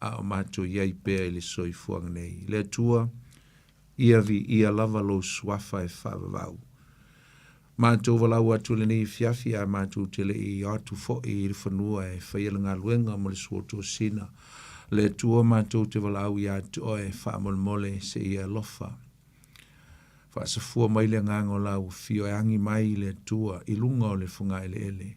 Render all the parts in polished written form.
a o matou i ai pea i le soifuaga nei. Le Atua, ia viia lava lou suafa e faavavau. Matou valaau atu i lenei afiafi ae matou te le i o atu foi i le fanua e faia le galuega mo le suotosina. Le Atua matou te valaau ia te oe faamolemole se i e alofa. Faasafua mai le agaga o lau afio e agi mai le Atua i luga o le fogaeleele.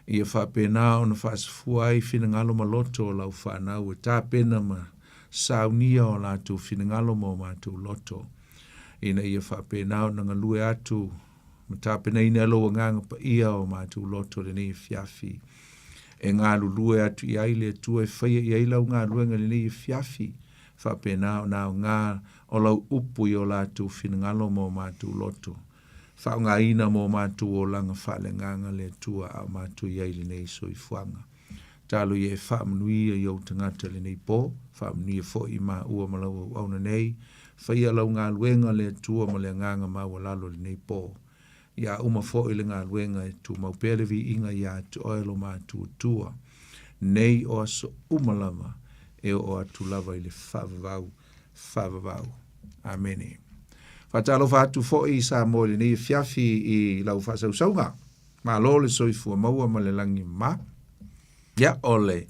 Ia faapena ona faasafua ai finagalo ma loto o lau fanau e tapena ma saunia o latou finagalo ma o matou loto, ina ia faapena ona galue atu ma tapenaina e lou Agaga Paia o matou loto i lenei afiafi, e galulue atu i ai le Atua e faia i ai lau galuega i lenei afiafi, faapena ona aoga o lau upu i o latou finagalo ma o matou loto. Faaaogaina mo matou olaga faaleagaga le Atua a o matou i ai i lenei soifuaga. Talo ia e faamanuia i ou tagata i lenei po, faamanuia foi i maua ma lau auauna nei, faia lau galuega le Atua ma le agaga maualalo i lenei po. Ia uma foi le galuega e tumau pea le viiga ia te oe lo matou Atua, nei o aso uma lava e oo atu lava i le faavavau faavavau. Amene. Faatalofa atu foi Samoa i lenei afiafi i lau faasausauga. Malo le soifua maua ma le lagi ma. Ia, o le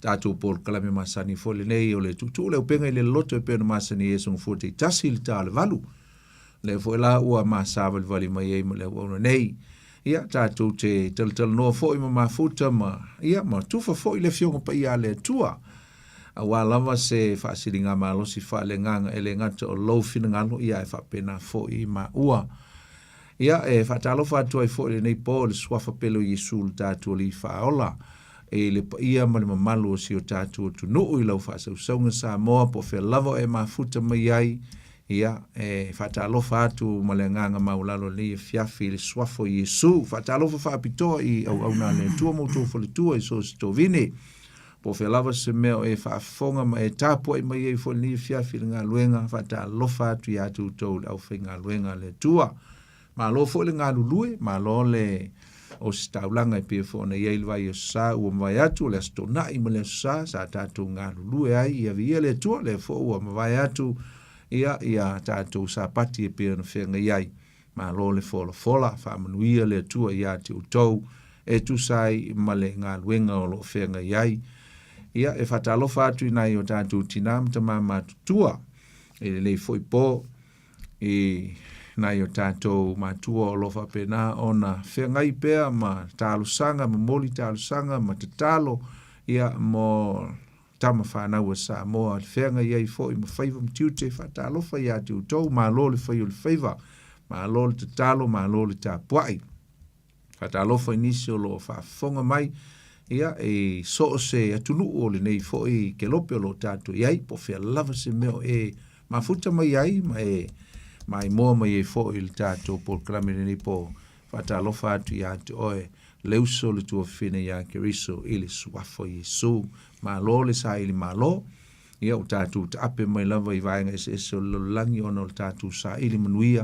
tatou polokalame masani foi lenei o le tuutuu le upega i le loto e pei ona masani ai aso gafua taitasi i le ta o le 8. Lea foi la ua masavalivali mai ai ma le auauna nei. Ia, tatou te talatalanoa foi ma mafuta ma, ia, ma tufa foi le Afioga Paia a le Atua. Aua lava se faasiligamalosi faaleagaga e le gata o lou finagalo, ia ae faapena foi maua. Ia, e faatalofa atu ai foi i lenei po i le suafa pele o Iesu lo tatou Alii Faaola, i le paia ma le mamalu o si o tatou atunuu i lau faasausauga Samoa po o fea lava o e mafuta mai ai, ia, e faatalofa atu ma le agaga maualalo i lenei afiafi i le suafa o Iesu. Faatalofa faapitoa i auauna a le Atua ma outou faletua i so o se tovine. Po o fea lava se mea o e faafofoga ma e tapuai mai ai foi i lenei afiafi i le galuega, faatalofa atu ia te outou le aufaigaluega a le Atua. Malo foi le galulue, malo le ositaulaga e pei foi ona i ai le vaiaso sa ua mavae atu, o le Aso Toonai ma le Aso Sa sa tatou galulue ai, ia viia le Atua, lea foi ua mavae atu ia ia tatou Sapati e pei ona feagai ai. Malo le folafola, faamanuia le Atua ia te outou e tusa ai ma le galuega o lo o feagai ai. Ia, e faatalofa atu i nai o tatou tinā ma tamā matutua i lenei foi po, i nai o tatou matua o lo o faapena ona feagai pea ma talosaga, momoli talosaga ma tatalo, ia, mo tama fanau a Samoa, le feagai ai foi ma faiva ma tiute, faatalofa ia te outou, malo le fai o le faiva, malo le tatalo, malo le tapuai. Faatalofa i nisi o lo o faafofoga mai, ia, i so o se atunuu o lenei foi kelope o lo o tatou i ai, po o fea lava se mea o e mafuta mai ai ma e maimoa mai ai foi i le tatou polokalame i lenei po. Faatalofa atu ia te oe, le uso le tuafafine ia Keriso i le suafa o Iesu. Malo le saili malo. Ia, ua tatou taape mai lava i vaega eseese o le lalolagi ona o le tatou saili manuia,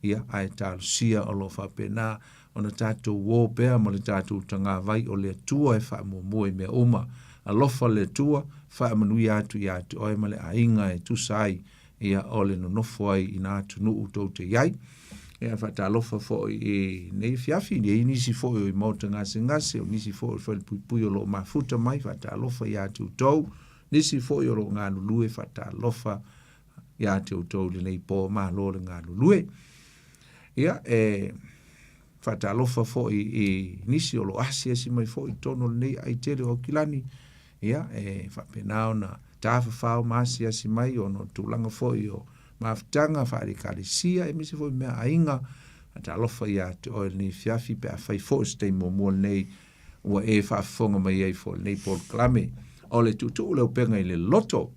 ia, ae talosia o lo o faapena ona tatou o pea ma le tatou tagavai o le Atua e faamuamua i mea uma. Alofa le Atua, faamanuia atu ia te oe ma le aiga e tusa ai ia o le nonofo ai i nā atunuu tou te i ai. Ia faatalofa foi i nei afiafi, i ai nisi foi o i maota gasegase, o nisi foi o le falepuipui o lo o mafuta mai, faatalofa ia te outou, nisi foi o lo o galulue, faatalofa ia te outou i lenei po, malo le galulue. Ia, e faatalofa foi i nisi o lo o asiasi mai foi i totonu o lenei aai tele o Aukilani, ia, e faapena ona tafafao ma asiasi mai ona o tulaga foi o mafutaga faale-ekalesia aemaise foi mea aiga. Talofa ia te oe i lenei afiafi pe afai foi o se taimi muamua lenei ua e faafofoga mai ai foi i lenei polokalame o le tuutuu le upega i le loto.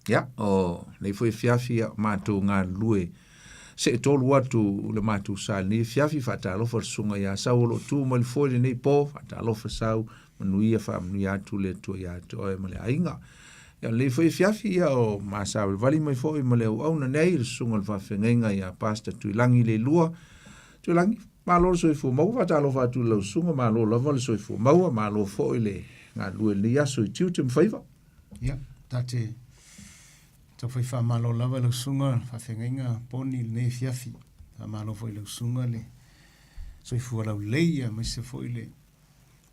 Ia, o lenei foi afiafi, ia, matou galulue seetolu atu le matou sa i lenei afiafi. Faatalofa le susuga ia Sau o lo o tu mai le foe i lenei po. Faatalofa Sau, manuia, faamanuia atu le Atua ia te oe ma le aiga. Ia, o lenei foi afiafi, ia, o masavalivali mai foi ma le auauna nei le susuga i le faafeagaiga ia Pastor Tuilagi Leilua. Tuilagi, malo le soifua maua, faatalofa atu i lau susuga, malo lava le soifua maua, malo foi le galulue i lenei aso i tiute ma faiva. Ia, ta te taufai faamalo lava i lau susuga le faafeagaiga Poni i lenei afiafi. Faamalo foi i lau susuga le soifua laulelei aemaise foi le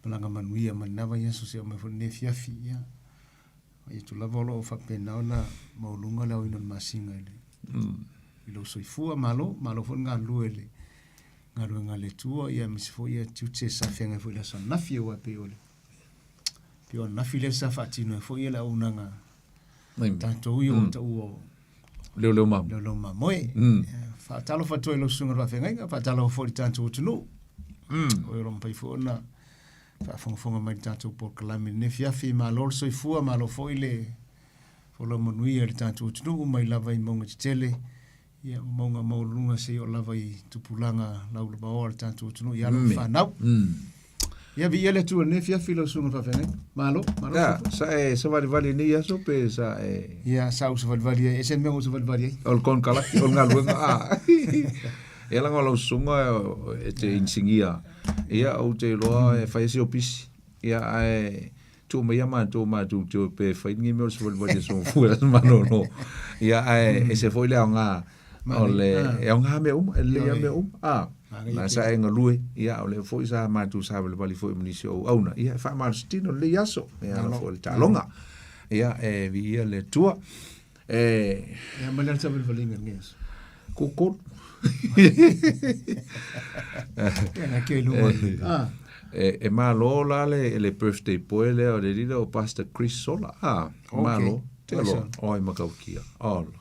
malaga manuia mai lena vaiaso seia oo mai foi i lenei afiafi. Ia, vaai atu lava o lo o faapena ona maualuga le aoina o le masina i le i lou soifua. Malo, malo foi le galulue i le galuega a le Atua, ia aemaise foi ia tiute sa feagai foi i le aso ananafi, aua e pei o le pei o ananafi lea sa faatino ai foi le auaunaga tatou ia ua taua o leoleo mamoe. Leoleo mamoe. Faatalofa atu ai i lau susuga i le faafeagaiga, faatalofa foi i le tatou atunuu. O e o lo o mafai foi ona faafogafoga mai i le tatou polokalame i lenei afiafi. Malo le soifua, malo foi le folau manuia i le tatou atunuu mai lava i mauga tetele, ia ma mauga maualuluga seia oo lava i tupulaga laulavaoa o le tatou atunuu i alo ma fanau. Ia viia le Atua i lenei afiafi lau susuga i le faafeagaiga. Malo, malo. Ia, sa e savalivali i lenei aso pe sa e... Ia, sa ou savalivali ai. E ese le mea ua ou savalivali ai. O le konekarate, o le galuega, a. Ia leaga o lau susuga e te inisinia, ia ou te iloa e fai lava si opisi. Ia ae tuu mai ia matou matou te o pe fai ni mea o le savalivali aso Gafua i le aso malolo. Ia ae ese foi le aoga o le e aoga mea uma, e lelei lava mea uma. A, na sa e galue, ia o lea foi sa matou savalivali foi ma nisi o auauna, ia e faamalositino lenei aso e ala foi i le taaloga. Ia e viia le Atua. E Ia ma le savalivaliga i lenei aso. Kukulu. Ia na ke luga. Ah. E, e malo la le, le birthday boy lea o le lila o Pastor Chris Sola. Ah, okay. Malo. Te alo, oi makaukia. Ola.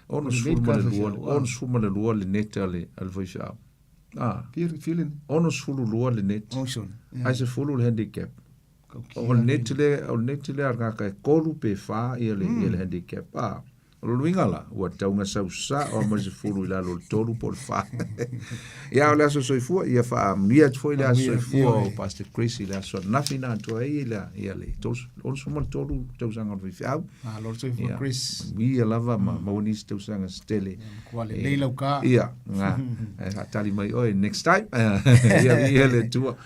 62, 62 le net a le, a le faifeau. Ah. 62 le net. Ai se fulu le handicap. O le net lea, o le net lea a le tagata e tolu pe fa ia le, ia le handicap. A, o lona uiga la, ua tatau ona sau sao lava ma le sefulu i lalo o le tolu po o le fa. Ia, o le aso soifua, ia faamanuia atu foi le aso soifua o Pastor Chris i le aso ananafi na atoa ai ia, ia le 63 tausaga o le faifeau. Malo le soifua Chris. Manuia lava ma maua nisi tausaga se tele. Matua lelei lau ka. Ia, ga, e faatali mai oe next time. Ia, ia le Atua.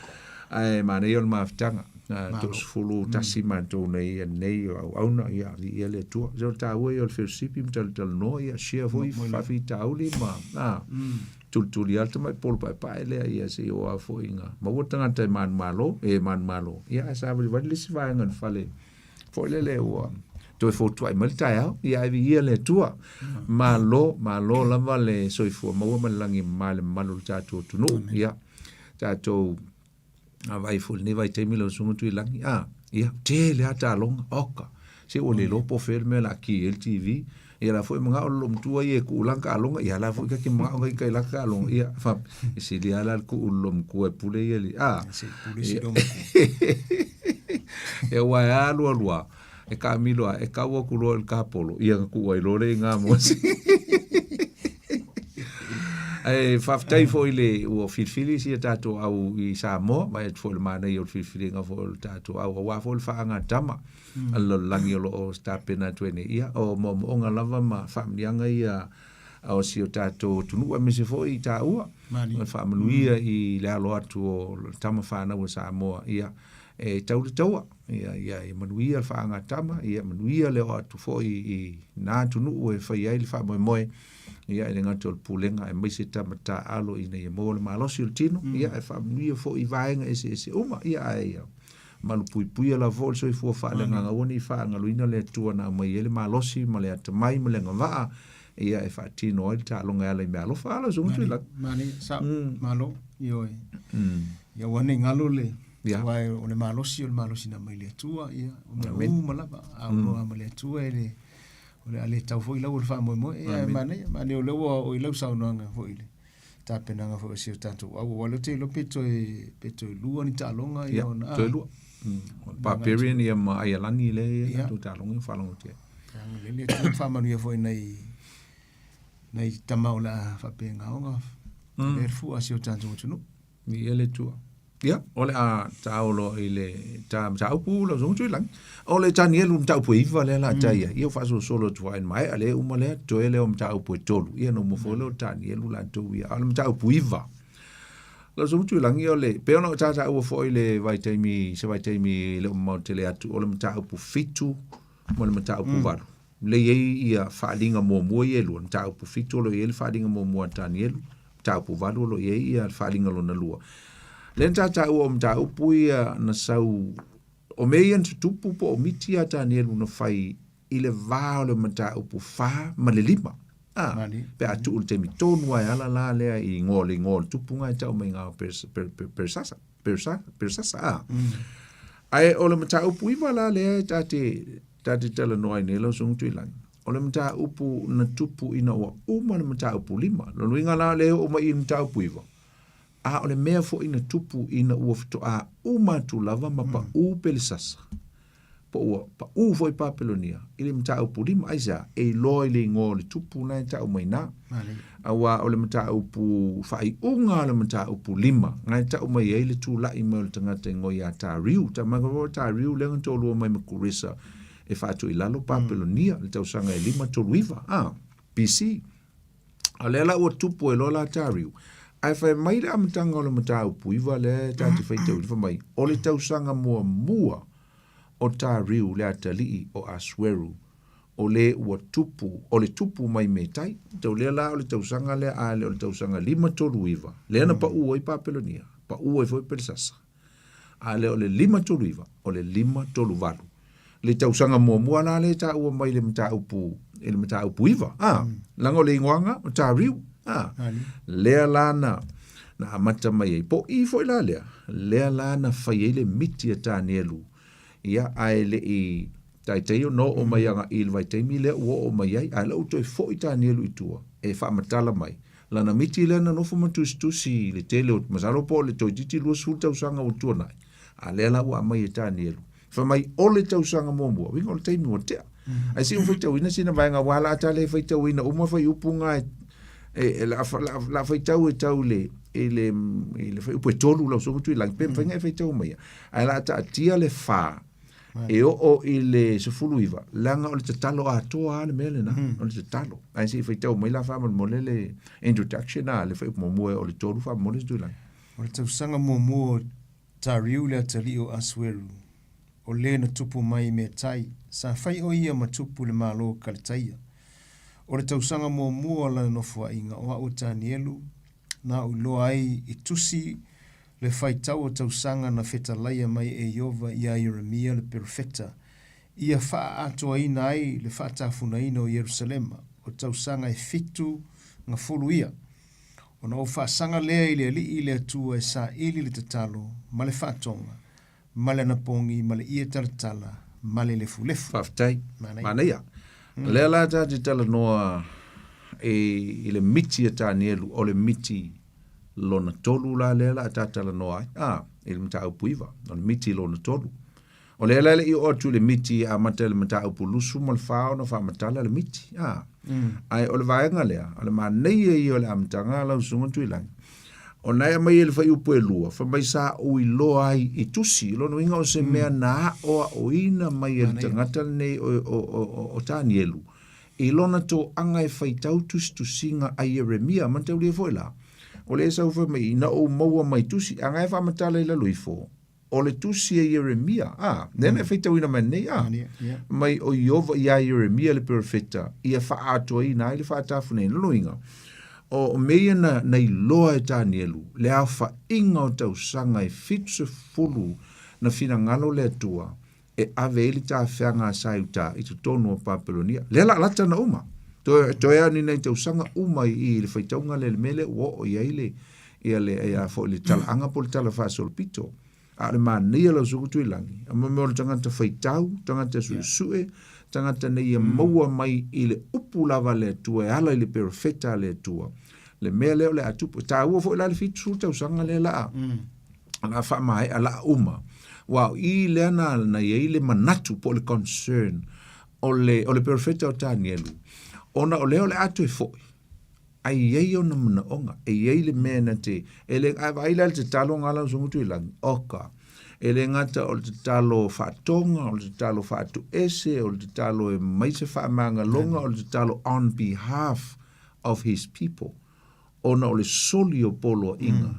Ae manaia o le mafutaga. 31 matou nei nei o auauna, ia, viia le Atua. Se o le taua ia o le fellowship ma talatalanoa, ia, share foi faafitauli ma, a, tulituli lava le tamai polo paepae lea, ia, se i oo lava foi ina maua tagata e manumalo, e manumalo, ia, ae savalivali le isi vaega i le fale foi lele ua toe fotuai mai le taeao, ia, ae viia le Atua. Malo, malo lava le soifua maua ma le lagi e mama i le mamalu o le tatou atunuu, ia, tatou vaai foi i lenei vaitaimi lau Susuga Tuilagi, a, ia, tele lava taaloga, oka, se ua le iloa po o fea le mea o le a ki ai le TV. Ia la foi e manao le loomatua ia e tuu lana taaloga, ia la foi ta te manao ita i laka taaloga, ia, fa, e sili lava la le tuu i le loomatua e pule ia le, a. Se i pule si loomatua. Ia aua e alu alu lava, e taamilo lava, e tau atu loa i le tapolo, ia ona tuu ai loa lea i ina mo se Ae faafetai foi i le ua filifili si a tatou au i Samoa, vaai atu foi i le manaia o le filifiliga foi o le tatou au, aua foi le faagatama a le lalolagi o lo o tapena atu ai nei. Ia, o moomooga lava ma faamanuiaga ia o si o tatou atunuu aemaise foi i taua, o le faamanuia i le alo atu o tama fanau a Samoa, ia, e tau le taua. Ia, ia, ia manuia le faagatama, ia manuia le oo atu foi i na atunuu e fai ai le faamoemoe, ia, e le gata o le pulega aemaise tama taaalo ina ia maua le malosi o le tino, ia, e faamanuia foi i vaega eseese uma, ia, ae ia malupuipuia lava foi le soifua faaleagaga, aua ne i faagaloina le Atua na aumai ai le malosi ma le atamai ma le agavaa, ia, e faatino ai le taaloga e ala i meaalofa. A lau Susuga Tuilagi. Manaia, sao, malo, ioe. Ia aua ne i galo le Ia. Aua o le malosi o le malosi na mai le Atua, ia, o mea Amen. uma lava, a aunoa ma le Atua e le, o le a le tau foi lau o le faamoemoe. Ia, e manaia, manaia o lea ua oo i lau saunoaga foi i le tapenaga foi o si o tatou au, aua o lea ou te iloa pe toe, pe toe lua ni taaloga, ia Ia, ona, toe lua. O le Barbarian ia ma Aialani lea e i ai Ia. latou taaloga ia faalogotia. Ia agalelei le Atua ma faamanuia foi i nai, nai tama o le a faapena ona avea le fua a si o tatou atunuu. Viia le Atua. Ia, o le a taolo i le ta mataupu lau Susuga Tuilagi. O le Tanielu mataupu e iva lea o le a tai ai. Ia ua faasolosolo atu lava i le maea lea uma lea, totoe lea o mataupu e tolu. Ia ona uma foi lea o Tanielu latou ia. A o le mataupu iva, lau Susuga Tuilagi, o le, pei ona ou taua foi i le vaitaimi, se vaitaimi e le o mamao tele atu, o le mataupu fitu. ma le mataupu 8. Lea e i ai ia faaaliga muamua ia e lua, le mataupu 7 o lo o i ai le faaaliga muamua a Tanielu, mataupu 8 o lo o i ai ia le faaaliga lona lua. Lea na taua o mataupu ia na sau, o mea ia na tutupu po o miti a Tanielu na fai i le va o le mataupu 4 ma le 5. Ah, pe a tuu le taimi tonu ai ala la lea i igoa le igoa o le tupu nga e tau mai ngā o Persasa, Persasa, ah. Ae o le mataupu 9 la lea e ta te talanoa ai nei lau susuga Tuilagi. O le mataupu na tupu ina ua uma le mataupu 5. Lona uiga la lea e oo mai i le mataupu 9. A o le mea foi na tupu ina ua faatoa uma atu lava ma paʻū Pelesasa, po ua paʻū foi Papelonia i le mataupu 5. Aisea? E iloa i le igoa o le tupu na e tau mai na. Aua o le mataupu faaiuga o le mataupu 5, na e tau mai ai le tulai mai o le tagata igoa ia Tariu. Ta mai o Tariu lea na toalua mai ma Kuresa e faatu i lalo Papelonia, le tausaga e 539, ah, BC. A lea la ua tupu e loa la Tariu. Ae fai mai le amataga o le mataupu 9 lea ta te faitauina, fai mai, o le tausaga muamua o Tariu le atalii o Asueru, o le ua tupu, o le tupu mai Metai. Tau lea la o le tausaga lea a le o le tausaga 539, lea na paʻū ai Papelonia, paʻū ai foi Pelesasa. A lea o le 539, o le 538. Le tausaga muamua la lea e taua mai le mataupu, i le mataupu 9, a, leaga o le igoaga o Tariu, a, lea la na, na amata mai ai. Po i foi la lea, lea la na fai ai le miti a Tanielu, ia, ae le i taitai ona oo mai agai i le vaitaimi lea ua oo mai ai, ae la ua toe foi Tanielu i tua e faamatala mai lana miti lea na nofo ma tusitusi i le tele o, masalo po o le toeitiiti 20 tausaga ua tuanai, a lea la ua aumai e Tanielu. Fai mai, o le tausaga muamua, uiga o le taimi ua tea. Ae se i ou faitauina sina vaega, aua la a ta le faitauina uma fuaiupu na e, e, la, la, la faitau e tau le, i le, i le fuaiupu e 3 lau susuga Tuilagi, pe mafai ona e faitau maia. Ae la a taatia le 4, e oo i le 19, leaga o le tatalo atoa lava le mea lena, o le tatalo. Ae se i faitau mai la faamolemole le introduction a le fuaiupu muamua e oo i le 3 faamolemole Tuilagi. O le tausaga muamua o Tariu le atalii o Asueru, o le na tupu mai i Metai, sa fai o ia ma tupu i le Malo o Kaletaia. O le tausaga muamua o lana nofoaiga o a'u o Tanielu, na ou iloa ai i tusi le faitau o tausaga na fetalaia mai e Ieova iā Ieremia le perofeta, ia faaatoaina ai le faatafunaina o Ierusalema, o tausaga e 70 ia. Ona ou faasaga lea i le Alii le Atua e saili le tatalo ma le faatoga, ma le anapogi ma le ie talatala ma le lefulefu. Faafetai. Manaia. O lea la ta te talanoa i le miti a Tanielu, o le miti lona tolu la lea la ta talanoa ai, a, i le mataupu 9, o le miti lona tolu. O lea la e le i oo atu i le miti e amata i le mataupu 24 ona faamatala le miti, a. Ae o le vaega lea, o le manaia ia o le amataga a lau Susuga Tuilagi, ona e aumai ai le fuaiupu e lua, fai mai sa ou iloa ai i tusi, lona uiga o se mea na aoaoina mai e le tagata lenei o Tanielu, i lona toaga e faitau tusitusiga a Ieremia. Mataulia foi la, o lea e sau fai mai, ina ou maua mai tusi, a na e faamatala i lalo ifo, o le tusi a Ieremia, a, lea na e faitauina mai nei, a, mai o Ieova iā Ieremia le perofeta, ia faaatoaina ai le faatafunaina. Lona uiga, o mea ia na, na iloa e Tanielu, le aofaiga o tausaga e 70 na finagalo le Atua e ave ai le tafeaga a Saiuta i totonu o Papelonia. Lea la lata na uma. Toe, toe lava ni nai tausaga uma i, i le faitauga lea i le mea lea ua oo i ai le, ia le, ia foi le talaaga po o le tala faasolopito. A o le manaia lau Susuga Tuilagi, a mea o le tagata faitau, tagata suesue, tagata nei ia maua mai i le upu lava a le Atua e ala i le perofeta a le Atua, le mea lea o le a tupu. E taua foi la le 70 tausaga lea la a, la a faamaea, la a uma. Aua o i lea na, na i ai le manatu po o le concern o le, o le perofeta o Tanielu, ona o lea o le a toe foi, Ae i ai ona manaoga, e i ai le mea na te, e le, a vaai la i le tatalo nga lau Susuga Tuilagi, oka, e le gata o le tatalo faatoga, o le tatalo faatuese, o le tatalo e mai se faamagaloga, o le tatalo on behalf of his people, ona o le soli o poloaiga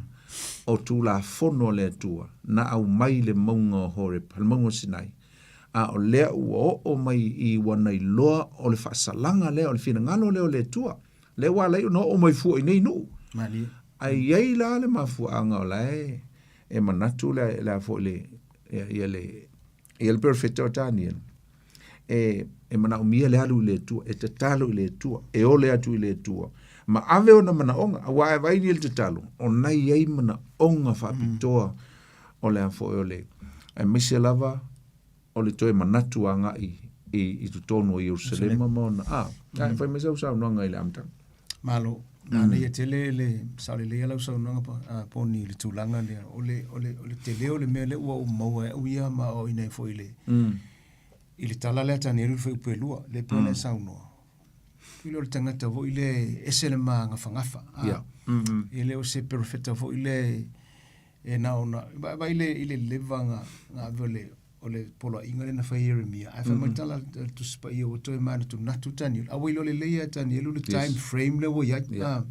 o Tulafono a le Atua na aumai i le mauga o Horepa, le mauga o Sinai. A o lea ua oo mai i ua na iloa o le faasalaga lea, o le finagalo lea o le Atua. Lea ua ala ai ona oo mai fua i nei nuu. Malie. Ae i ai la le mafuaaga o la e e manatu le le a foi le ia, ia le ia le perofeta o Daniel e e manaomia le alu i le Atua, e tatalo i le Atua, e ole atu i le Atua, ma ave ona manaoga, aua e vaai nei i le tatalo, o na i ai manaoga faapitoa mm. o le a foi o le aemaise lava o le toe manatu agai i, i totonu o Ierusalema ma ona a mm. fai mai sau saunoaga i le amataga. Malo, manaia tele le sao lelei lau saunoaga Poni i le tulaga lea. O le, o le, o le tele o le mea lea ua ou maua e au ia ma o ina foi i le, i le tala lea Tanielu le fuaiupu e lua, lea pei ona e saunoa. Foi lea o le tagata foi lea e ese le magafagafa. Yeah. E le o se perofeta foi lea e na ona, vaai i le, i le leva na, na ave o le, o le poloaiga lea na fai e Ieremia, ae fai mai tala le Tusi Paia ua toe manatunatu Tanielu. A ua iloa lelei lava e Tanielu le time frame lea ua i ai. Yeah.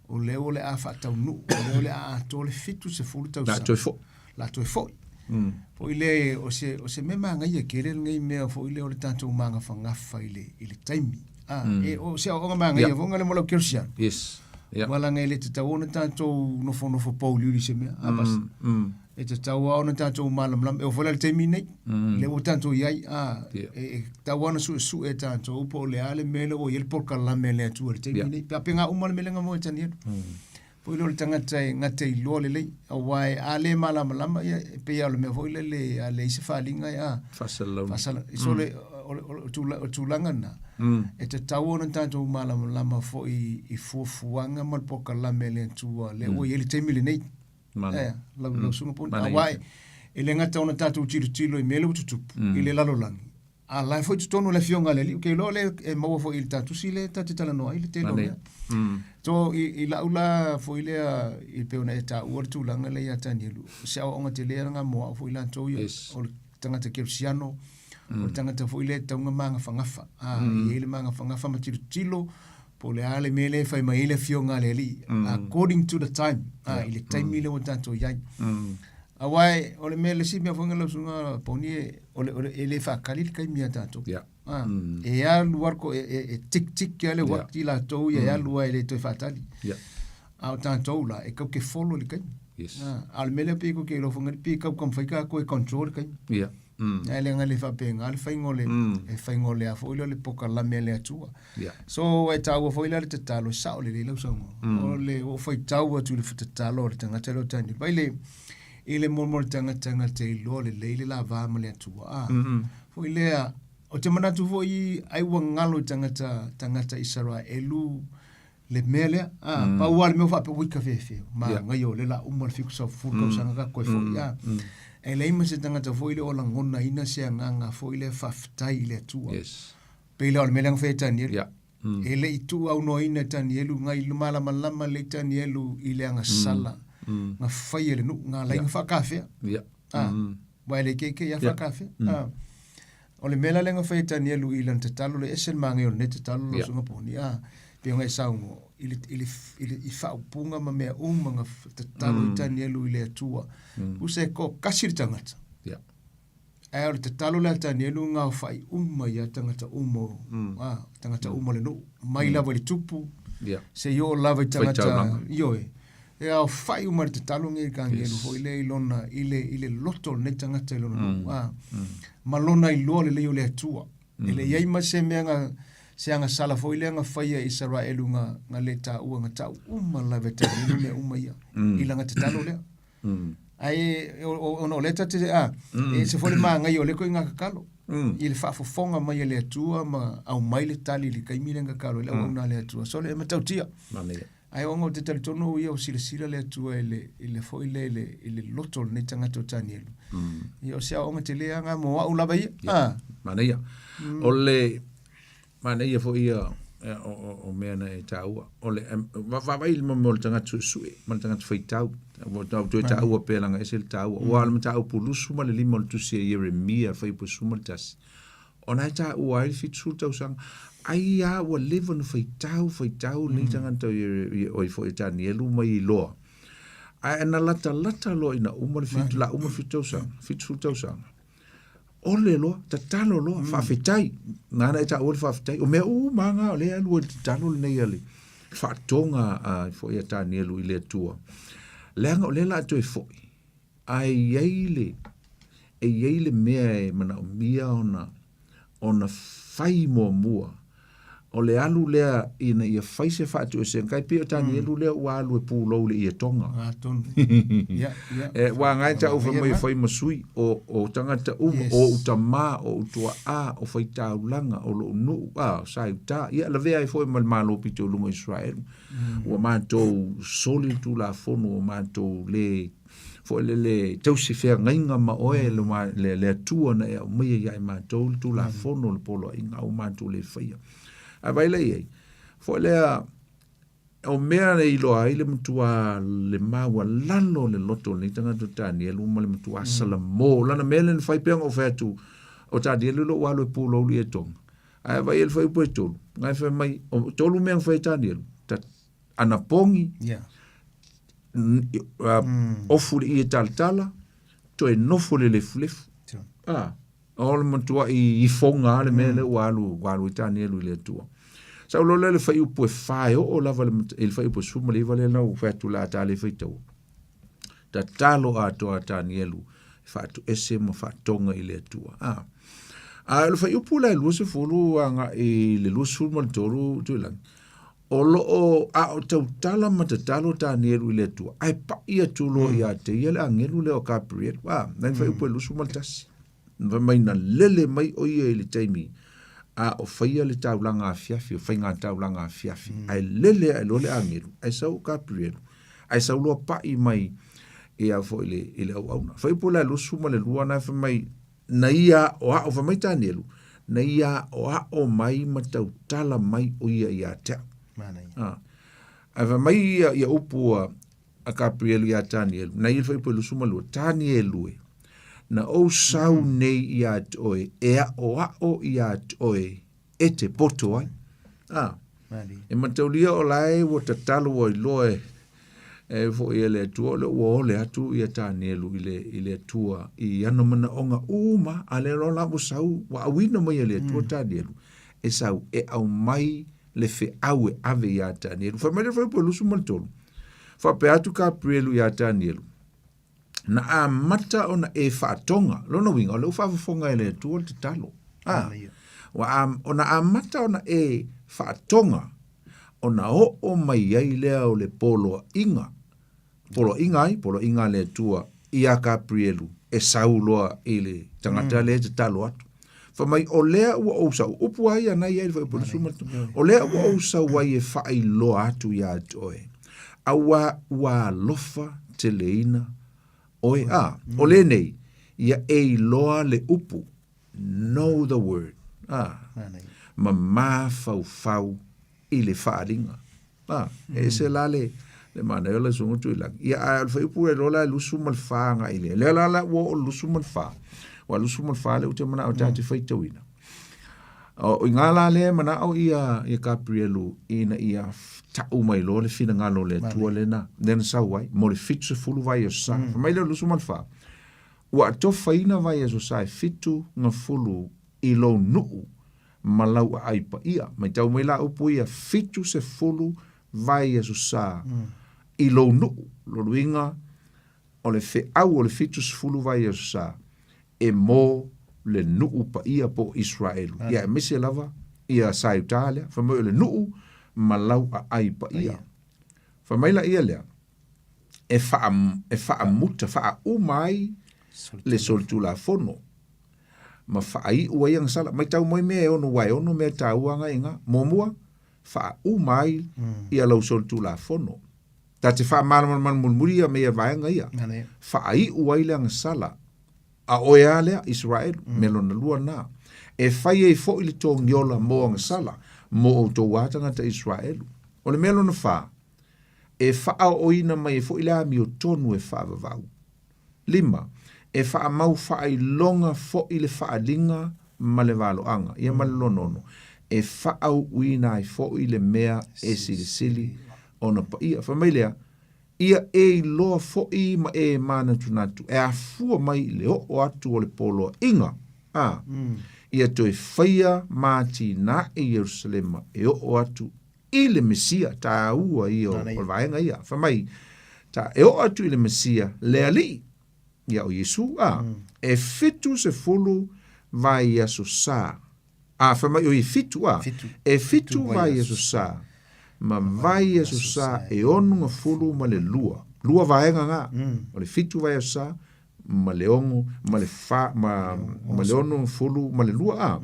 O lea o le a faataunuu, o lea o le a atoa le 70 tausaga. La toe foi. La toe foi. Foi lea, o se, o se mea manaia tele lenei mea foi lea o le tatou magafagafa i le, i le taimi. Ah, e, o se aoaoga manaia foi le mo lau kerisiano. Yes. Yeah. Aua leaga e le tatau ona tatou nofonofo pouliuli i se mea. A basi. E tatau lava ona tatou malamalama. E oo foi la i le taimi nei, lea ua tatou i ai, a, Yeah. e, e tatau lava ona suesue e tatou po o le a le mea lea ua i ai le polokalame a le Atua i le taimi Yeah. nei. Pe a pega uma le mea lea na maua e Tanielu. Foi lea o le tagata e gata iloa lelei, aua e a le malamalama, ia, e pei lava o le mea foi lele, a leai se faaaliga, a, Faasalalauina. faasala, so le, o le, o le, o le tulaga lena, e tatau ona tatou malamalama foi i fuafuaga ma le polokalame a le Atua lea ua i ai le taimi lenei. Mana. Eh, lau, lau susuga Poni. Mana Aua ia. e, e le gata ona tatou tilotilo i mea lea ua tutupu i le lalolagi, a la e foi i totonu o le Afioga a le Alii, ou te iloa o lea e maua foi i le ta tusi lea ta te talanoa ai le tele o Mana mea. ia. So, i, i lau la foi lea, i pei ona e taua le tulaga lea ia Tanielu, o se aoaoga tele lena mo au foi latou ia, Yes. o le tagata kerisiano, o le tagata foi lea e tatau ona magafagafa. A, e i ai le magafagafa ma tilotilo, po o le a le mea lea e fai mai ai le Afioga a le Alii, according to the time, a, i le taimi lea ua tatou i ai. Aua e, o le mea, le isi mea foi lau susuga Poni, e, o le, o le, e le faatali le taimi ia tatou. Yeah. A, e alu lava ko, e, e, e tik tik lava le uati latou ia, e alu lava e le toe faatali. Yeah. A o tatou la, e kau ke follow i le taimi. Yes. A, a o le mea lea pei e koke i lou whangarei, pei e kau ka mawhai ka koe control le taimi. Yeah. Ae leaga le faapena le faiga o le, e faiga o le a foi lea o le pokalame a le Atua. Yeah. So e taua foi la le tatalo, e sao lelei lau saunoaga. O le ua ou faitau atu i le tatalo a le tagata lea o Tanielu. Vaai le, i le molimoli tagata na te iloa lelei le lava ma le Atua. A, foi lea, ou te manatu foi ai ua galo i tagata, tagata Isaraelu le mea lea, a, pau lava le mea ua faapea, ui ka fefe, manaia o lea o le a uma le 70 tausaga ka koe foi, a. E leai ma se tagata foi lea o lagonaina se agaga foi lea faafetai i le Atua. Yes. Pei la o le mea lea na fai e Tanielu. Yeah. E le i tuuaunoaina e Tanielu, na i malamalama lelei Tanielu i le agasala na fai e le nuu, na alai na faakafea. Yeah. A, aua e le ikeike ia faakafea. A, o le mea la lea na fai e Tanielu i lana tatalo, le ese le manaia o lenei tatalo lau Susuga Poni, a, pei ona e saunoa, i le, i le, i le, i faaupuga ma mea uma na tatalo ai Tanielu i le Atua. Tusa e toatasi le tagata. Yeah. Ae o le tatalo lea a Tanielu na aofai uma i a tagata uma, a, tagata uma o le nuu, mai lava i le tupu, Yeah. seia oo lava i tagata, Faitaulaga. ioe. E aofai uma i le tatalo lenei i Tanielu Yes. foi lea i lona, i le, i le loto o lenei tagata i lona nuu, a, ma lona iloa lelei o le Atua. E le i ai ma se mea na, se agasala foi lea na faia e Isaraelu na, na le taua, na tau uma lava e Tanielu mea uma ia, i lana tatalo lea. Ae ona o lea ta te, a, e ese foi le manaia o lea ituaiga tatalo, i le faafofoga mai a le Atua ma aumai le tali i le taimi lea na tatalo ai le auauna a le Atua. So le matautia. Manaia. Ae ona ou te talitonu au ia ua silasila le Atua i le, i le foi lea i le, i le loto o lenei tagata o Tanielu. Ia o se aoaoga tele lava lena mo au lava ia. Ia, manaia. O le, Manaia foi ia o mea na e taua. O le vaavaai i le mea o le tagata suesue ma le tagata faitau. Ua tau toe taua pea leaga ese le taua. Aua o le mataupu 25 o le tusi a Ieremia fuaiupu 11, ona e taua ai le 70 tausaga. Ai lava ua leva ona faitau, faitau lenei tagata o ai foi o Tanielu ma ia iloa. Ae na latalata loa ina uma le la uma le 7 tausaga, 70 tausaga. Ole loa, tatalo loa, faafetai. Nāna e taua le faafetai. O mea uma lava na o lea e alu ai le tatalo lenei a le faatoga a foi a Tanielu i le Atua. Leaga o lea o le a toe foi, ae i ai le, e i ai le mea e manaomia ona, ona fai muamua, o le alu lea ina ia fai se faatuesega, tai pei o Tanielu lea ua alu e pulou i le ietoga. Atonu. Ia, ia. E, ua agai ta fai mai e fai ma sui o, o tagata uma, o ou tamā, o ou tua'a, o faitaulaga, o lo'u nuu, a, o sa i uta. Ia, lavea ai foi ma le Malo pito i luga o Israelu. Ua matou soli le Tulafono, ua matou le foi lele tausi feagaiga ma oe le, le, le Atua na e aumaia ia i matou le Tulafono le poloaiga, a ua matou le faia. Ae vaai la i ai, foi lea, o mea e iloa ai le matua le maualalo o le loto o lenei tagata o Tanielu ma le matua salamo. Lana mea lea na fai pei ona ou fai atu, o Tanielu lea ua alu e pulou le ietoga. Ae vaai i le fuaiupu e tolu, na e fai mai, o tolu mea na fai e Tanielu, ta, anapogi, ofu i le ie talatala, toe nofo i le lefulefu. Ah, o le matuai ifoga lava le mea lea ua alu, ua alu ai Tanielu i le Atua. Sau loa lea i le fuaiupu e fa e oo lava i le fuaiupu e 19 lea na ou fai atu o le a ta le faitaua. Tatalo atoa a Tanielu e faatoese ma faatoga i le Atua. Ah. A o le fuaiupu la e 20 agai i le 23 Tuilagi, O lo o a o tautala ma tatalo Tanielu i le Atua, ae paʻi atu loa ia te ia le agelu lea o Kaperielu. A, na i fuaiupu e 21. Fai mai na lele mai ʻo ia i le taimi a o faia le taulaga afiafi, o faiga taulaga afiafi, ae lele ae loa le agelu, ae sau o Kaperielu, ae sau loa paʻi mai ia foi le, i le auauna. Fuaiupu la e 22 na fai mai Na ia aʻoaʻo, fai mai Tanielu, na ia aʻoaʻo mai ma tautala mai ʻo ia iā te au. Manaia. Ah. Ae fai mai ia, ia upu a, a Kaprielu iā Tanielu, na ia fuaiupu e 22, Tanielu e, na ou sau nei iā te oe, e aʻoaʻo iā te oe, e te poto ai. Ah. Manaia. E mataulia o la e ua tatalo ua iloa e, e foi e le Atua, o lea ua ole atu ia Tanielu i le, i le Atua i ana manaoga uma, a lea loa la ua sau, ua auina mai e le Atua Tanielu, e sau e aumai le feau e ave iā Tanielu. Fai mai le fuaiupu e 23, faapea atu Kaprielu iā Tanielu, na amata ona e faatoga, lona uiga, o lea ua faafofoga e le Atua le tatalo. Ah, ua am, ona amata ona e faatoga, ona oo mai ai lea o le poloaiga, poloaiga ai, poloaiga a le Atua iā Kaprielu e sau loa i le tagata lea e tatalo atu. Fai mai, o lea ua ou sau, upu lava ia na i ai le fuaiupu 23, o lea ua ou sau ai e faailoa atu iā te oe, auā ua alofa teleina oe. A, o lenei, ia e iloa le upu, know the word, a, ma mafaufau i le faaaliga. A, e ese la le, le manaia o le Susuga Tuilagi. Ia, ae o le fuaiupu e loa la e 24 agai i le, lea la la ua oo i le 24. Aua 24 lea ou te manao ta te faitauina. O i ngā la lea e manao ia, ia Kaprielu ina ia ta'u mai loa le finagalo o le Atua lena, lea na sau ai, mo le 70 vaiaso sa. Fai mai lea o le 24, Ua atofaina vaiaso sa e fitu gafulu i lou nuu ma lau aai paia. Matau mai la upu ia, 70 vaiaso sa i lou nuu. Lona uiga, o le feau o le 70 vaiaso sa e mo le nuu paia po o Israelu. Ia aemaise lava ia Saiuta lea, fai mai o le nuu ma lau aai paia. Fai mai laia lea, e wha, e whaamuta, whaauma ai le solitulafono ma faaiu ai agasala. Matau mai mea e ono, aua e ono mea taua aga i ngā. Muamua, faauma ai ia lau solitulafono. Ta te faamalamalama mulimuli ia me ia vaega ia. Faaiu ai le agasala a oe a lea, Isaraelu, mea lona lua lena. E fai ai foi le togiola mo agasala mo outou a tagata Isaraelu. O le mea lona fa, e faaooina mai ai foi le amiotonu e faavavau. Lima, e faamau faailoga foi le faaaliga ma le valoaga, ia ma le lona ono, e faaauuina ai foi le mea e silisili ona paia. Fai mai lea, Ia e iloa foi ma e manatunatu e afua mai i le oo atu o le poloaiga. A, ia toe faia ma atinae Ierusalema e oo atu i le Mesia, taua ia o le vaega ia. Fai mai, ta, e oo atu i le Mesia, le Alii, ia o Iesu, a, e 70 vaiaso sa. A, fai mai, oi, e fitu, a, e fitu vaiaso sa, ma vaiaso sa e 62. Lua vaega nga, o le fitu vaiaso sa, ma le ono ma le fa ma ma le 62 a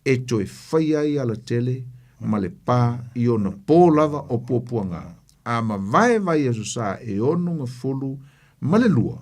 e toe faia ai alatele ma le pa i ona po lava o puapuaga a mavae vaiaso sa e 62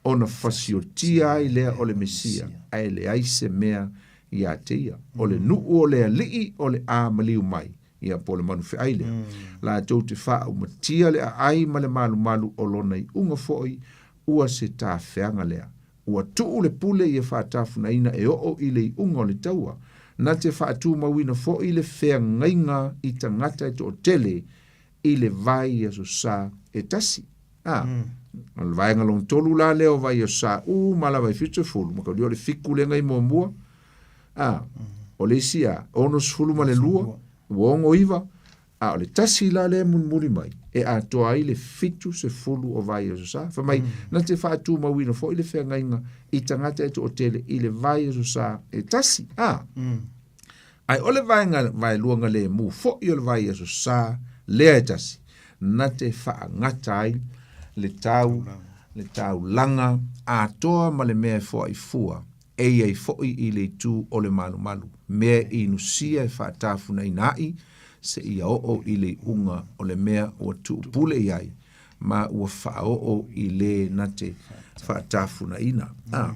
ona fasiotia ai lea o le Mesia ae leai se mea ia te ia. O le nuu o le alii o le a maliu mai, ia po o le manu feai lea. Latou te faaumatia le aai ma le malumalu o lona iuga foi, ua se tafeaga lea. Ua tuu le pule ia faatafunaina e oo i le iuga o le taua. Na te faatumauina foi le feagaiga i tagata e toatele i le vai aso sa e tasi. A, o le vaega lona tolu la lea o vai aso sa uma lava e 70, ma kaulia o le fiku lea ngai muamua. A, o le isi a, 62, ua 69, a o le tasi la lea e mulimuli mai, e atoa ai le 70 o vai aso sa. Fai mai, na te faatumauina foi le feagaiga i tagata e toatele i le vai aso sa e tasi. A, Ae o le vaega vaelua galemu foʻi o le vaiaso sa lea e tasi, na te faagata ai le tau le taulaga atoa ma le mea e foai fua, e i ai foʻi i le itu o le malumalu, mea e inusia e faatafunaina aʻi seia oo i le iuga o le mea ua tuupule i ai, ma ua faaoo i le na te faatafunaina. A.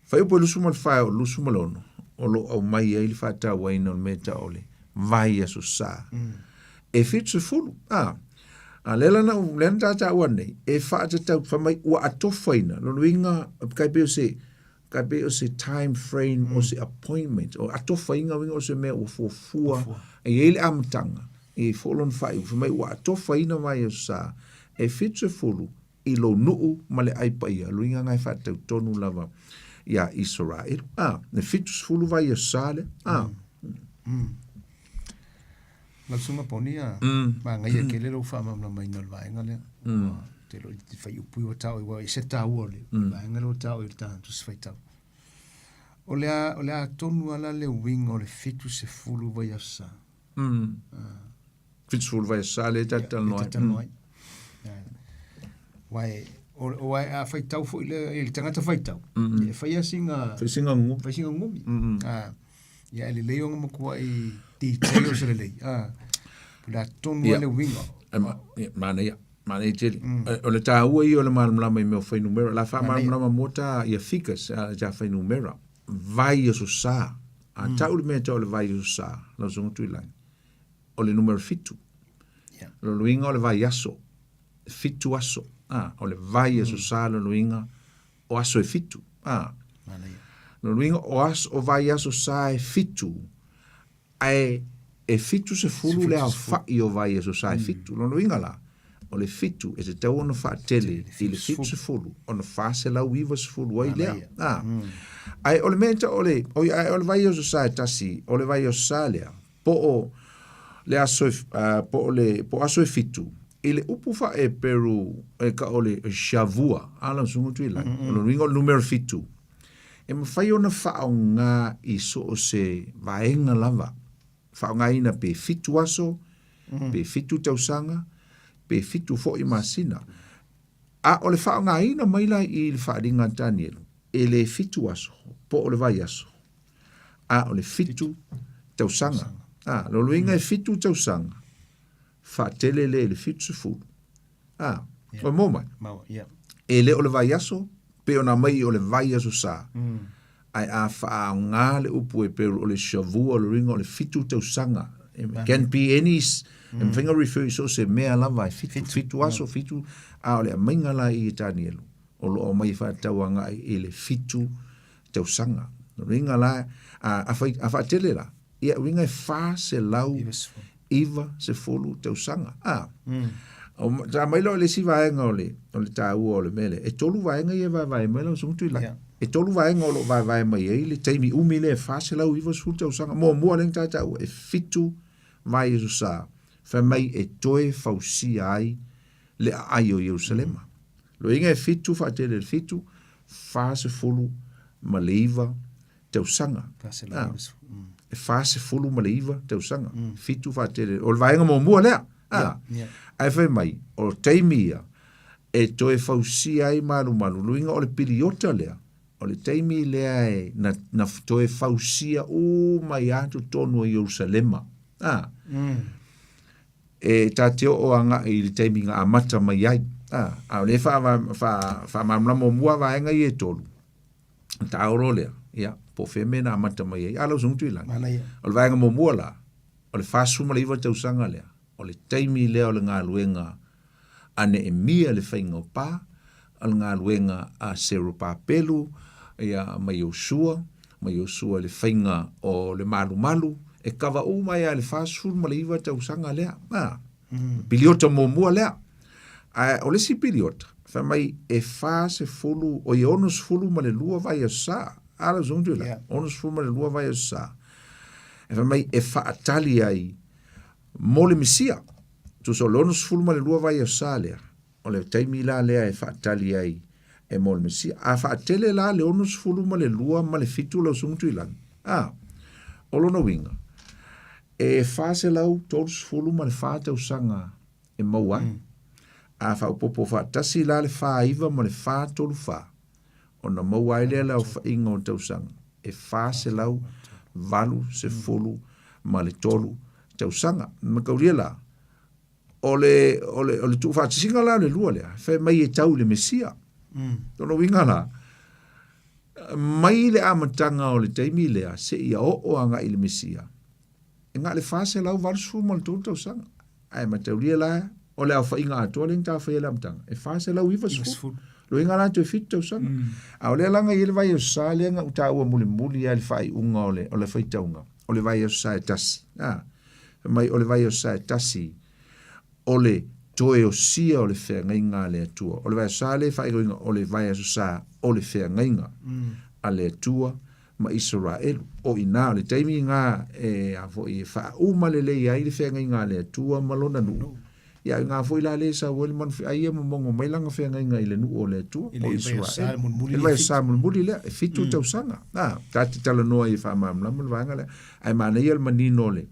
Fuaiupu e 24 o 26 o lo o aumai ai le faatauaina o le mea e tau o le vaiaso sa. E 70, a, a lea la na ou, lea na ta taua nei, e faatatau, fai mai ua atofaina, lona uiga, tai pei o se, tai pei o se time frame o se appointment, o atofaina uiga o se mea ua fuafua, e i ai le amataga, e i ai foi lona faaiuga, fai mai ua atofaina vaiaso sa, e 70 i lou nuu ma le ai paia, luiga nga e faatatau tonu lava iā Isaraelu. A, le 70 vaiaso sa lea. A. Lau susuga Poni a, manaia tele lou faamalamalamaina o le vaega lea. Ua te lo i te whaiupu i ua tau i ua ese tāua o le vaega lea ua tau i le tāna tusi whaitau. O le a, o le a tonu ala le uiga o le 70 vaiaso sa. 70 vaiaso sa lea e ta te talanoa ai. Talanoa ai. Wai, o, o ai, a whaitau foi le, i le tangata whaitau, e whai a singa... Whai singa ngu. Whai singa ngumi. Ah, ia e lelei ona matua i details o lelei. Ah, po le a tonu a le uiga. Manaia, manaia tele. O le tāua ia o le malamalama i mea o fuainumera. La faamalamalama mo ta ia figures, ta fuainumera. Vaiaso sa. A tau le mea tau o le vaiaso sa, lau susuga Tuilagi. o le numera fitu. Yeah. Lona uiga o le vaiaso, fitu aso. Ah, o le vaiaso sa lona uiga o aso e fitu. Ah. Lona uiga o aso o vaiaso sa e fitu, ae e 70 le aofaʻi o vaiaso sa e fitu. Lona uiga la, o le fitu e tatau ona faatele i le 70 ona 490 ai lea. Ah. Ae o le mea e tau o le, oi, ae o le vaiaso sa e tasi, o le vaiaso sa lea, po o le aso e, po o le, po o aso e fitu, i le upu faa-Eperu e ka o le shavua, a lau susuga Tuilagi, o lona uiga o le numera fitu, e mafai ona faaaoga i so o se vaega lava, faaaogaina pe fitu aso, pe fitu tausaga, pe fitu foi masina. A o le faaaogaina mai la i le faaaliga a Tanielu, e le fitu aso, po o le vaiaso, a o le fitu tausaga. A, lona uiga e fitu tausaga, faatele lea i le 70. A, ua maua mai? Maua, ia. E le o le vaiaso, pei ona aumai o le vaiaso sa. Ae a faaaoga le upu Heperu o le shavua, lona uiga o le fitu tausaga. It can be any, e mafai ona refer i so o se mea lava e fitu, fitu aso, fitu, a o le aumaiga la i e Tanielu, o lo o aumai e faatatau agai i le fitu tausaga. Lona uiga la, a, a, fai, a faatele la, ia uiga e 490 tausaga. A, Sa mai loa le isi vaega o le o le taua o le mea lea. E tolu vaega ia e vaevae mai lau Susuga Tuilagi. Yeah. E tolu vaega o lo o vaevae mai ai le taimi umi lea e 490 tausaga. Muamua lea na ta taua e fitu vaiaso sa fai mai e toe fausia ai le aai o Ierusalema. Loiga e fitu faatele i le fitu, 49 tausaga. Ah, e 49 tausaga. Fitu faatele. O le vaega muamua lea. Ah, ae fai mai, o taimi ia, e toe fausia ai malumalu. Luiga o le piliota lea, o le taimi lea e na, na toe fausia uma ai lava totonu o Ierusalema. Ah, E ta te oo agai i le taimi na amata mai ai. Ah, a o lea e faamalamalama muamua vaega ia e tolu, ona taolo lea, ia, po o fea mea na amata mai ai. A lau Susuga Tuilagi, Manaia. o le vaega muamua la, o le 49 tausaga lea, o le taimi lea o le galuega a Neemia i le faiga o pa, o le galuega a Serubabelu ia, ma Iosua, ma Iosua i le faiga o le malumalu, e kava uma ai lava i le 49 tausaga lea. A, piliota muamua lea. Ae o le isi piliota, fai mai e 40, oi e 62 vaiaso sa. A lau Susuga Tuilagi? Yeah. 62 vaiaso sa. E fai mai e faatali ai mo le Mesia. Tusa o le 62 vaiaso sa lea, o le taimi la lea e faatali ai e mo le Mesia. A faatele la le 62 ma le fitu lau Susuga Tuilagi, a, o lona uiga, e 434 tausaga e maua ai. A faaopoopo faatasi la le 49 ma le 434, ona maua ai lea le aofaiga o tausaga e 483 tausaga. Mataulia la, o le, o le, o le tuufaatasiga la o le lua lea, fai mai e tau i le Mesia. Lona uiga la, mai le amataga o le taimi lea seia oo agai i le Mesia, e na o le 483 tausaga. Ae mataulia la, o le aofaiga atoa lea na tafaia i le amataga, e 490. Loiga la toe fitu tausaga. A o lea la na i ai le vaiaso sa lea na ou taua mulimuli lava i le faaiuga o le, o le faitauga, o le vaiaso sa e tasi. A, fai mai o le vaiaso sa e tasi, o le toe osia o le feagaiga a le Atua. O le vaiaso sa lea e faaigoaina o le vaiaso sa o le feagaiga a le Atua ma Isaraelu. O i ina, o le taimi lena e, a foi, e faauma lelei ai le feagaiga a le Atua ma lona nuu. Ia, o i ina foi la lea e sau ai le manuwheai ia momogo mai lana feagaiga i le nuu o le Atua, I le o vaiaso Isaraelu. mulimuli I le lea e vaiaso fitu. sa mulimuli lea, e fitu tausaga. A, ta te talanoa ai e faamalamalama le vaega lea. Ae manaia le manino o le,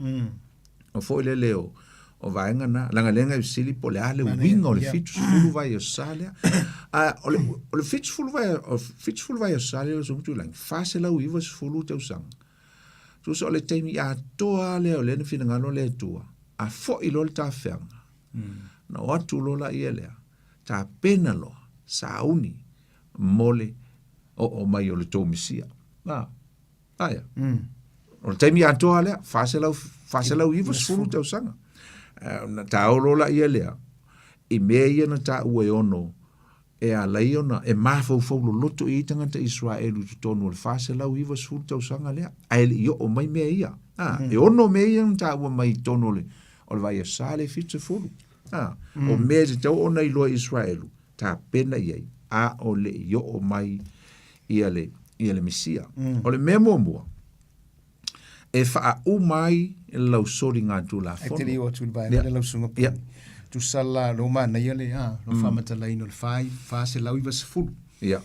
o foi lele o, o vaega na, leaga lea na e fesili po o le a le uiga o le 70 vaiaso sa lea. A, o le, o le 70 vai, o 70 vaiaso sa lea o Susuga Tuilagi, 490 tausaga. Tusa o le taimi atoa lea o lea na finagalo le Atua, a foi loa le tafeaga, na o atu loa laia lea, tapena loa, sauni mo le oo mai o le tou Mesia. A, Aia. O le taimi atoa lea, 400, 490 tausaga. Na taolo laia lea, i mea ia na taua e ono, e ala ai ona, e mafaufau loloto i ai tagata Israelu i totonu o le 490 tausaga lea, ae le i oo mai mea ia. A, e ono mea ia na taua mai i totonu o le, o le vaiaso sa le 70. A, o mea e tatau ona iloa e Israelu, tapena i ai, a o le i oo mai ia le, ia le Mesia. O le mea muamua, e faauma ai lau soligatulafono. Ae te le i oo atu i le vaega lea lau susuga Puni. Tusa la lo manaia le, a, lo faamatalaina o le 490. Ia.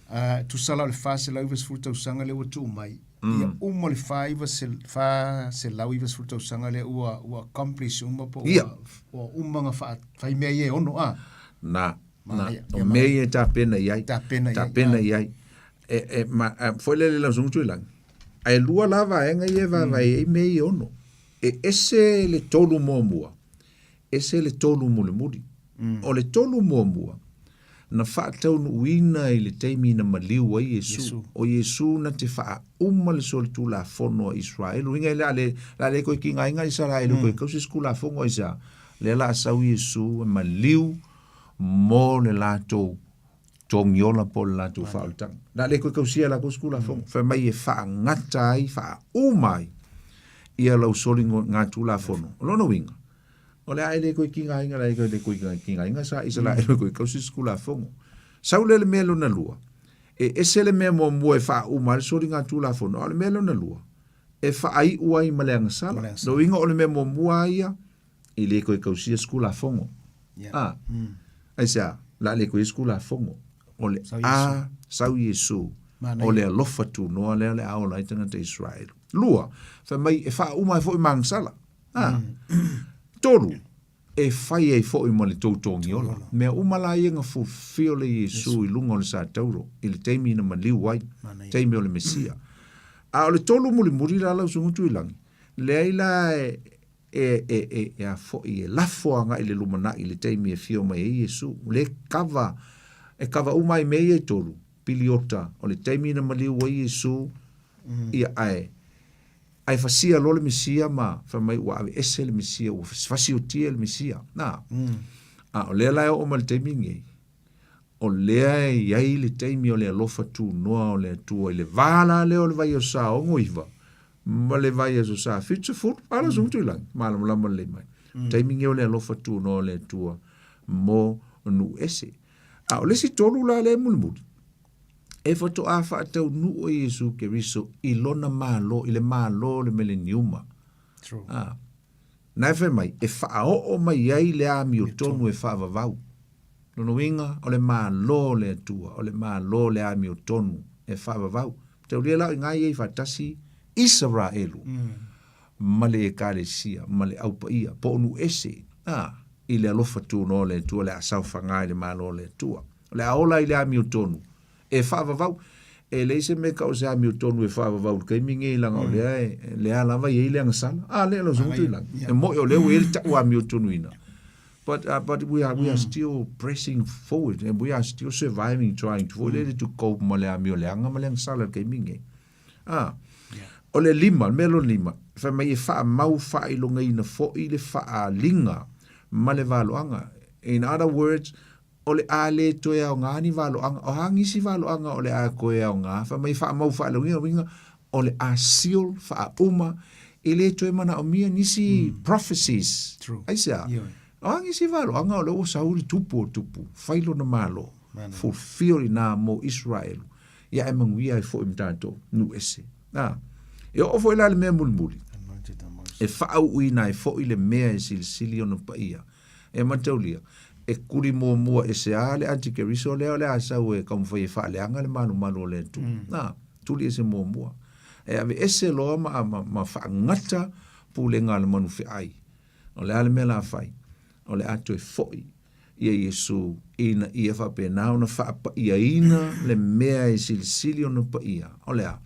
A, tusa la o le 490 tausaga lea ua tuu mai, ia uma le 490 tausaga lea ua, ua accomplish uma po ua, ua uma ona fai mea ia e ono, a. Na, na, o mea ia e tapena i ai. Tapena i ai. Tapena i ai. E, e, ma, a, foi lele lau Susuga Tuilagi, ae lua la vaega ia e vaavaai ai mea ia e ono. E ese le tolu muamua, ese le tolu mulimuli. O le tolu muamua, na faataunuuina i le taimi na maliu ai Iesu. O Iesu na te faauma le solitulafono a Israelu. Uiga le a le, le a le koe tigaina Isaraelu koe kausi se tulafono aisea? Lea la a sau Iesu e maliu mo le latou togiola po o le latou faaolataga. Le a le koe kausia e lakou se tulafono. Fai mai e faagata ai, faauma ai ia lau soligatulafono. O lona uiga, O le a e le koe tigaina la e le koe tigaina sa Isaraelu e koe tausi se Tulafono. Sau lea i le mea lona lua, e ese le mea muamua e faauma ai le soligatulafono, a o le mea lona lua, e faaiu ai ma le agasala. Lona uiga o le mea muamua lava ia, e le toe tausia se Tulafono. A, aisea? O le a le toe i ai se Tulafono. O le a sau Iesu, o le alofa tunoa lea o le a ola ai tagata Isaraelu. Lua, fai mai e faauma ai foi ma agasala. A, tolu, e fai ai foi ma le tou togiola. Mea uma la ia na fulfill e Iesu i luga o le satauro i le taimi na maliu ai, taimi o le Mesia. A o le tolu mulimuli la lau Susuga Tuilagi, leai la e e e e e a foi e lafo agai i le lumanai i le taimi e afio mai ai Iesu. Le kava e kava uma ai mea ia e tolu, piliota o le taimi na maliu ai Iesu, ia ae Ae fasia loa le Mesia ma fai mai ua aveese le Mesia, ua fasiotia le Mesia. Na. A o lea la e oo mai le taimi lenei, o lea e i ai le taimi o le alofa tunoa o le Atua i le va la lea o le vaiaso 69 ma le vaiaso 70, a lau Susuga Tuilagi, malamalama lelei mai. Taimi lenei o le alofa tunoa o le Atua mo nuu ese. A o le isi tolu la lea e mulimuli, e faatoa faataunuu e Iesu Keriso i lona Malo, i le Malo o le Meleniuma. True. Ah. Na e fai mai, e faaoo mai ai le amiotonu e faavavau. Lona uiga, o le Malo o le Atua, o le Malo o le amiotonu e faavavau. Taulia la o i ina ia i faatasi Isaraelu ma le Ekalesia ma le Au Paia, po o nuu ese, ah, i le alofa tunoa o le Atua, o le a saofaga i le Malo o le Atua. O le a ola i le amiotonu e faavavau. E leai se mea e tau o se amiotonu e faavavau i le taimi lenei leaga o lea e lea lava e i ai le agasala. A lea lau Susuga Tuilagi. E moni o lea ua i ai le tau amiotonuina. But, but we are, we are still pressing forward and we are still surviving trying to foi lele to cope ma le amio leaga ma le agasala i le taimi lenei. A, o le lima, le mea lona lima, fai mai e faamau faailogaina foi le faaaliga ma le valoaga. In other words, O le a le toe aoga ni valoaga, o a nisi valoaga o le a toe aoga, fai mai faamau faailogaina, uiga o le a seal faauma, e le toe manaomia nisi prophecies. True. Aisea? Ioe. O a nisi valoaga o lea ua sau le Tupu o Tupu, fai lona Malo, Mana. fulfill ina mo Israelu, ia ae manuia ai foi ma tatou, nuu ese. A, e oo foi la i le mea mulimuli, Anointed the most. e faauuina ai foi le mea e silisili ona paia, E mataulia, e kuli muamua ese a le antikeriso lea o le a sau e taumafai e faaleaga le malumalu o le Atua. Na, tuli ese muamua. E aveese loa ma, ma, ma faagata pulega a le manu feai. O le a le mea la fai? O le a toe foi ia Iesu ina ia faapena ona faapaiaina le mea e silisili ona paia. O le a?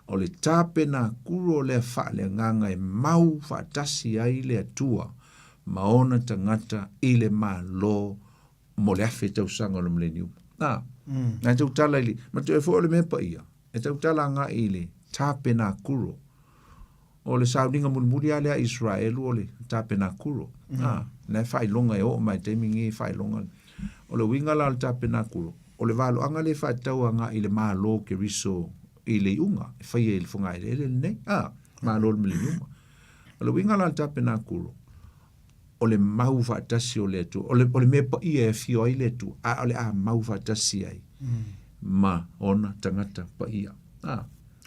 O le tapenakulu o lea faaleagaga e mau faatasi ai le Atua ma ona tagata i le Malo mo le afe tausaga o le Mileniuma. Nā, nā e tautala i le, ma toe foi o le mea paia, e tautala agai i le tapenakuro. O le sauniga mulimuli lava lea a Israelu o le tapenakuro. Nā, na e faailoga e oo mai taimi nei e faailoga. O le uiga la o le tapenakuro, o le valoaga lea e faatau agai i le Malo o Keriso i le iuga, e faia i le fogaeleele lenei, ā, Malo o le Mileniuma. O le uiga la o le tapenakulu, o le mau faatasi o le Atua, o le, o le mea paia e afio ai le Atua, a o le a mau faatasi ai ma ona tagata paia. A,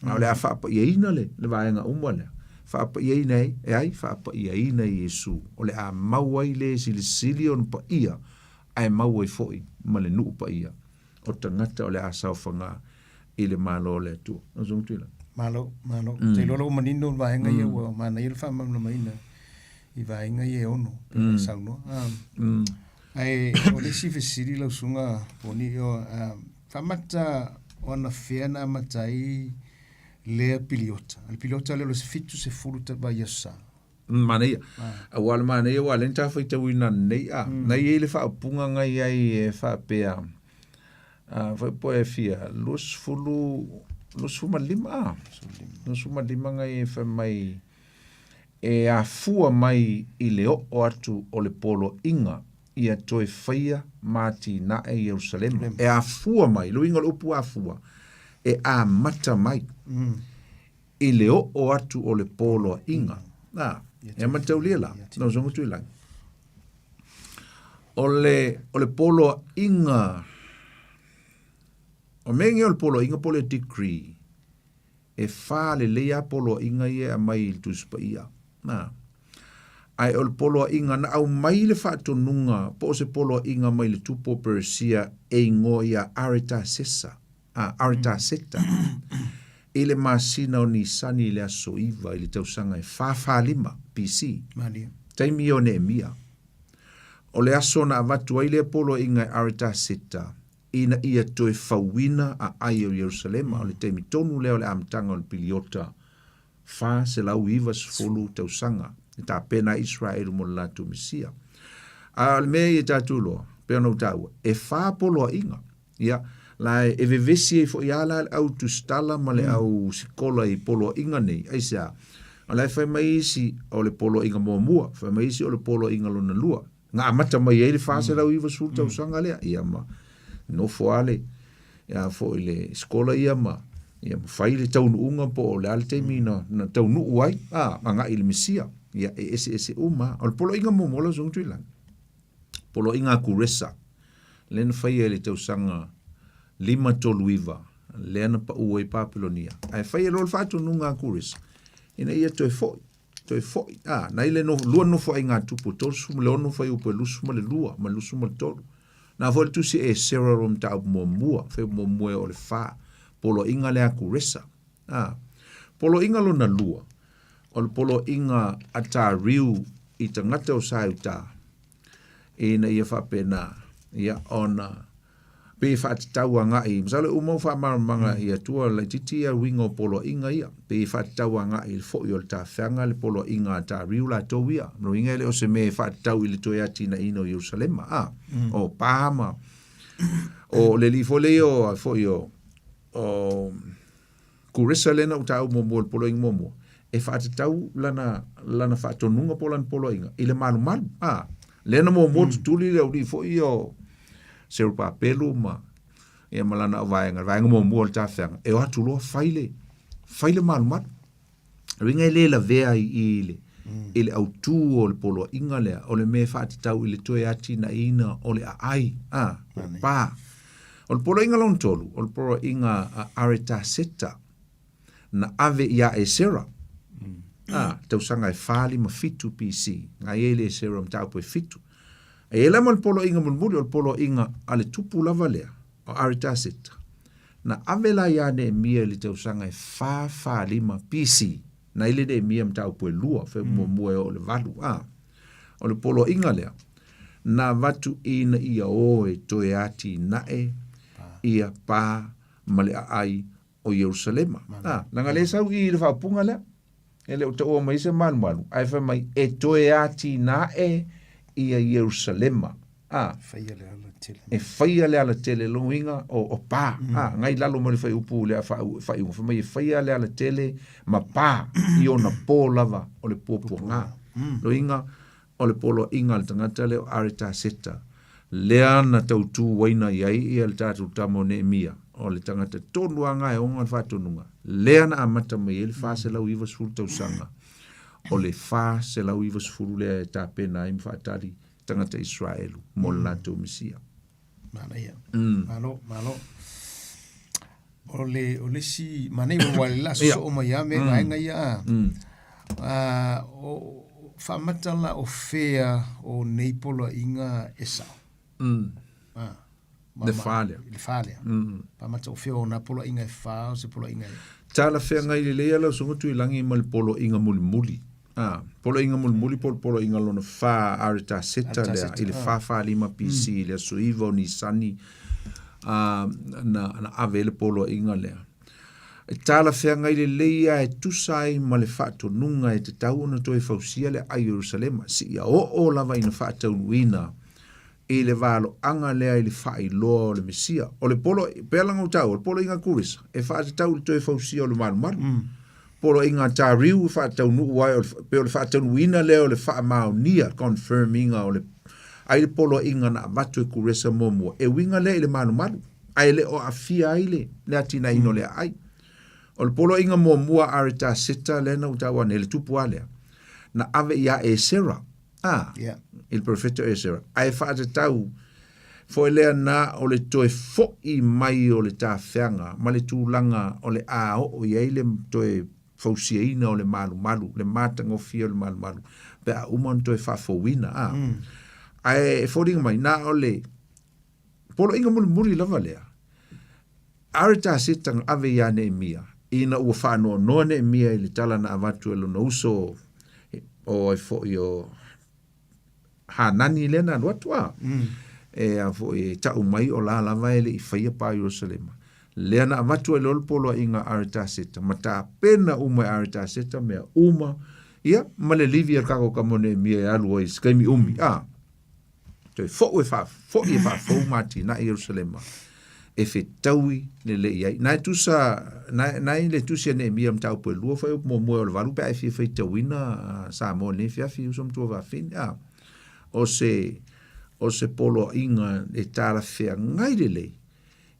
a o le a faapaiaina le, le vaega uma lea, faapaiaina ai, e ai faapaiaina e Iesu, o le a mau ai le silisili ona paia, ae mau ai foi ma le nuu paia. o tagata o le a saofaga i le Malo o le Atua. Lau Susuga Tuilagi. Malo, malo. Ou te iloa la ua manino le vaega ia ua manaia le faamalamalamaina i vaega ia e ono pei ona e saunoa. Ae o le isi fesili lau Susuga Poni, o faamata o anafea na amata ai lea piliota? O le piliota lea o le 70 vaiaso sa. Manaia. Aua o le manaia aua o lea na ta faitauina ananei a. Na i ai le faaupuga na i ai e faapea, a, foi po e fia, 20, 25 a? 25 na i ai fai mai, e afua mai i le oo atu o le poloaiga ia toe faia ma atinae Ierusalema. E afua mai, le uiga o le upu afua, e amata mai. I le oo atu o le poloaiga. A, e mataulia la, lau Susuga Tuilagi. O le, o le poloaiga, o mea ia o le poloaiga po o le decree, e fa lelei lava poloaiga ia e aumai i le Tusi Paia. Na. Ae o le poloaiga na aumai le faatonuga po o se poloaiga mai le tupu o Peresia e igoa ia Aretasesa, a, Aritaseta, i le masina o Nisani i le aso 9 i le tausaga e 445 BC. Malie. Taimi ia o Neemia. O le aso na avatu ai lea poloaiga e Aritaseta ina ia toe fauina aai o Ierusalema, o le taimi tonu lea o le amataga o le piliota 490 tausaga e tapena ai Iseraelu mo le latou Mesia. A o le mea ia tatou iloa, pei ona ou taua, e fa poloaiga. Ia, la e vevesi ai foi lava la le au tusitala ma le au sikola i poloaiga nei. Aisea? O la e fai mai isi o le poloaiga muamua, fai mai isi o le poloaiga lona lua. Na amata mai ai le 490 tausaga lea, ia ma nofo lava le, ia foi le sikola ia ma, ia ma fai le taunuuga po o le a le taimi na, na taunuu ai, a, agai i le Mesia. Ia, e eseese uma lava. O le poloaiga muamua lau Susuga Tuilagi, poloaiga a Kuresa, lea na faia i le tausaga 539, lea na pau ai Papelonia. Ae faia loa le faatonuga a Kuresa, ina ia toe foi, toe foi. A, na i le nofo, lua nofoaiga a tupu, 36 fuaiupu e 22 ma 23. Na foi le tusi Esera o mataupu muamua, fuaiupu muamua e oo i le fa, poloaiga lea a Kuresa. A, poloaiga lona lua, o le poloaiga a Tariu i tagata o Saeuta, ina ia faapena, ia, ona pei e faatatau agai, masalo e uma ou faamalamalamaga i atua laitiiti ia uiga o poloaiga ia, pei e faatatau agai i le foi o le tafeaga le poloaiga a Tariu latou ia. Lona uiga e le o se mea e faatatau i le toe atinaeina o Ierusalema, a, o pa ma, o le alii foi lea o, foi o, o Kuresa lea na ou taua muamua i le poloaiga muamua, e faatatau lana, lana faatonuga po o lana poloaiga i le malumalu. A, lea na muamua tutuli le aualii foi ia o Serupapelu ma, ia ma lana auvaega, le vaega muamua o le tafeaga, e o atu loa fai le, fai le malumalu. O le uiga e le lavea ai i i le, i le autū o le poloaiga lea, o le mea e faatatau i le toe atinaeina o le aai, a, o le pa. O le poloaiga lona tolu, o le poloaiga a Aretaseta, na ave iā Esera, a, tausaga e 457 BC, na i ai le Esera mataupu e fitu. E i ai la ma le poloaiga mulimuli, o le poloaiga a le tupu lava lea, o Aritaseta, na ave la iā Neemia i le tausaga e 445 BC, na i le Neemia mataupu e lua, fai muamua e oo i le valu, a. O le poloaiga lea, na avatu ina ia o e toe atinae ia pa ma le aai o Ierusalema. A, leaga lea e sau i i le faaupuga lea, e le o taua mai se malumalu, ae fai mai e toe atinae ia Ierusalema. A, Faia le ala tele. E faia le ala tele, lona uiga o, o pa. A, ngai lalo mai le fuaiupu lea faaiuga, fai mai e faia le ala tele ma pa i ona pō lava o le puapuaga. Lona uiga, o le poloaiga a le tagata lea o Aretaseta, lea na tautuaina i ai ia le tatou tama o Neemia, o le tagata tonu lava na e ona le faatonuga, lea na amata mai ai le 490 tausaga, o le 490 lea e tapena ai ma faatali tagata Israelu mo le latou Mesia. Manaia. Malo, malo. O le, o le isi, manaia ua le la sosoo mai a me vaega ia a. A, o, faamata la o fea o nei poloaiga e sao. A, Le fa lea. Le fa lea. Faamata o fea o nā poloaiga e fa o se poloaiga e. Talafeagai lelei a lau susuga Tuilagi ma le poloaiga mulimuli. A, poloaiga mulimuli po o le poloaiga lona fa Aritaseta lea i le 445 BC i le aso 9 o Nisani a, na, na ave ai le poloaiga lea. E talafeagai lelei lava e tusa ai ma le faatonuga e tatau ona toe fausia le aai o Ierusalema, seia oo lava ina faataunuuina i le valoaga lea i le faailoa o le Mesia. O le polo, pea langa o taua, o le poloaiga Kurisa, e faatatau i le toe fausia o le malumalu. Poloaiga Tariu e faataunuu ai, pei o le faataunuuina lea o le faamaonia, confirm-ina o le, ai le poloaiga na avatu e Kuresa muamua, e uiga lea i le malumalu, ae le o aafia ai le, le atinaeina o le aai. O le poloaiga muamua a Aritaseta lea na ou taua nei, le tupu lava lea, na ave ia Esera. A, i le perofeta o Esera, ae faatatau foi lea na o le toe fo'i mai o le tafeaga ma le tulaga o le a oo i ai le toe fausiaina o le malumalu, le matagofie o le malumalu, pe a uma ona toe faafouina. A. Ae e foliga mai, na o le poloaiga mulimuli lava lea, Aritaseta na ave iā Neemia, ina ua faanoanoa Neemia i le tala na avatu e lona uso o ai foi o Hanani lea na alu atu a. E a foi e tau mai o la lava e le i faia pa Ierusalema. Lea na avatu ai loa le poloaiga a Aritaseta ma tapena uma e Aritaseta mea uma, ia, ma le livi a le tatou tama o Neemia e alu ai i se taimi umi, a. Toe fo'u e faafo'i e faafou ma atinae Ierusalema, e fetaui lelei ai. Na e tusa, na, na i le tusi a Neemia mataupu e lua fuaiupu muamua e o le valu pe a e fia faitauina Samoa i lenei afiafi, uso matua vafine, a. O se, o se poloaiga e talafeagai lelei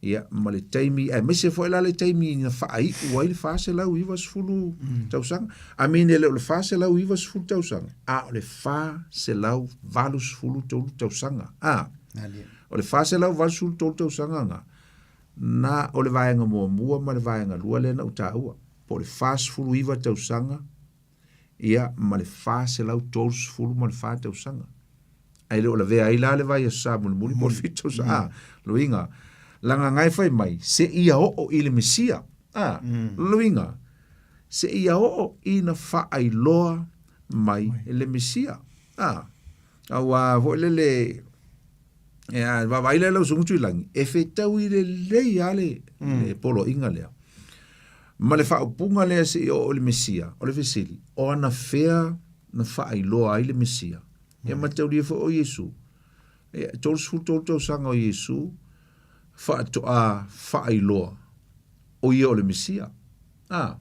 Ia, ma le taimi, aemaise foi la le taimi na faaiu ai le 490 tausaga. I mean, e le o le 490 tausaga, a o le 483 tausaga. A, o le 483 tausaga na, na o le vaega muamua ma le vaega lua lea na ou taua, po o le 49 tausaga, ia, ma le 434 tausaga. Ae le o lavea ai la le vaiaso sa mulimuli po o le 7 tausaga. A, loiga, laga nga e fai mai, seia oo i le Mesia. A, loiga, seia oo ina faailoa mai le Mesia. A, auā foi lele, e a, vaavaai lea lau Susuga Tuilagi, e fetaui lelei lava le, le poloaiga lea. Ma le faaupuga lea seia oo i le Mesia, o le fesili, o anafea na faailoa ai le Mesia? Ia mataulia foi o Iesu, ia, e 33 tausaga o Iesu faatoa faailoa o ia o le Mesia. A,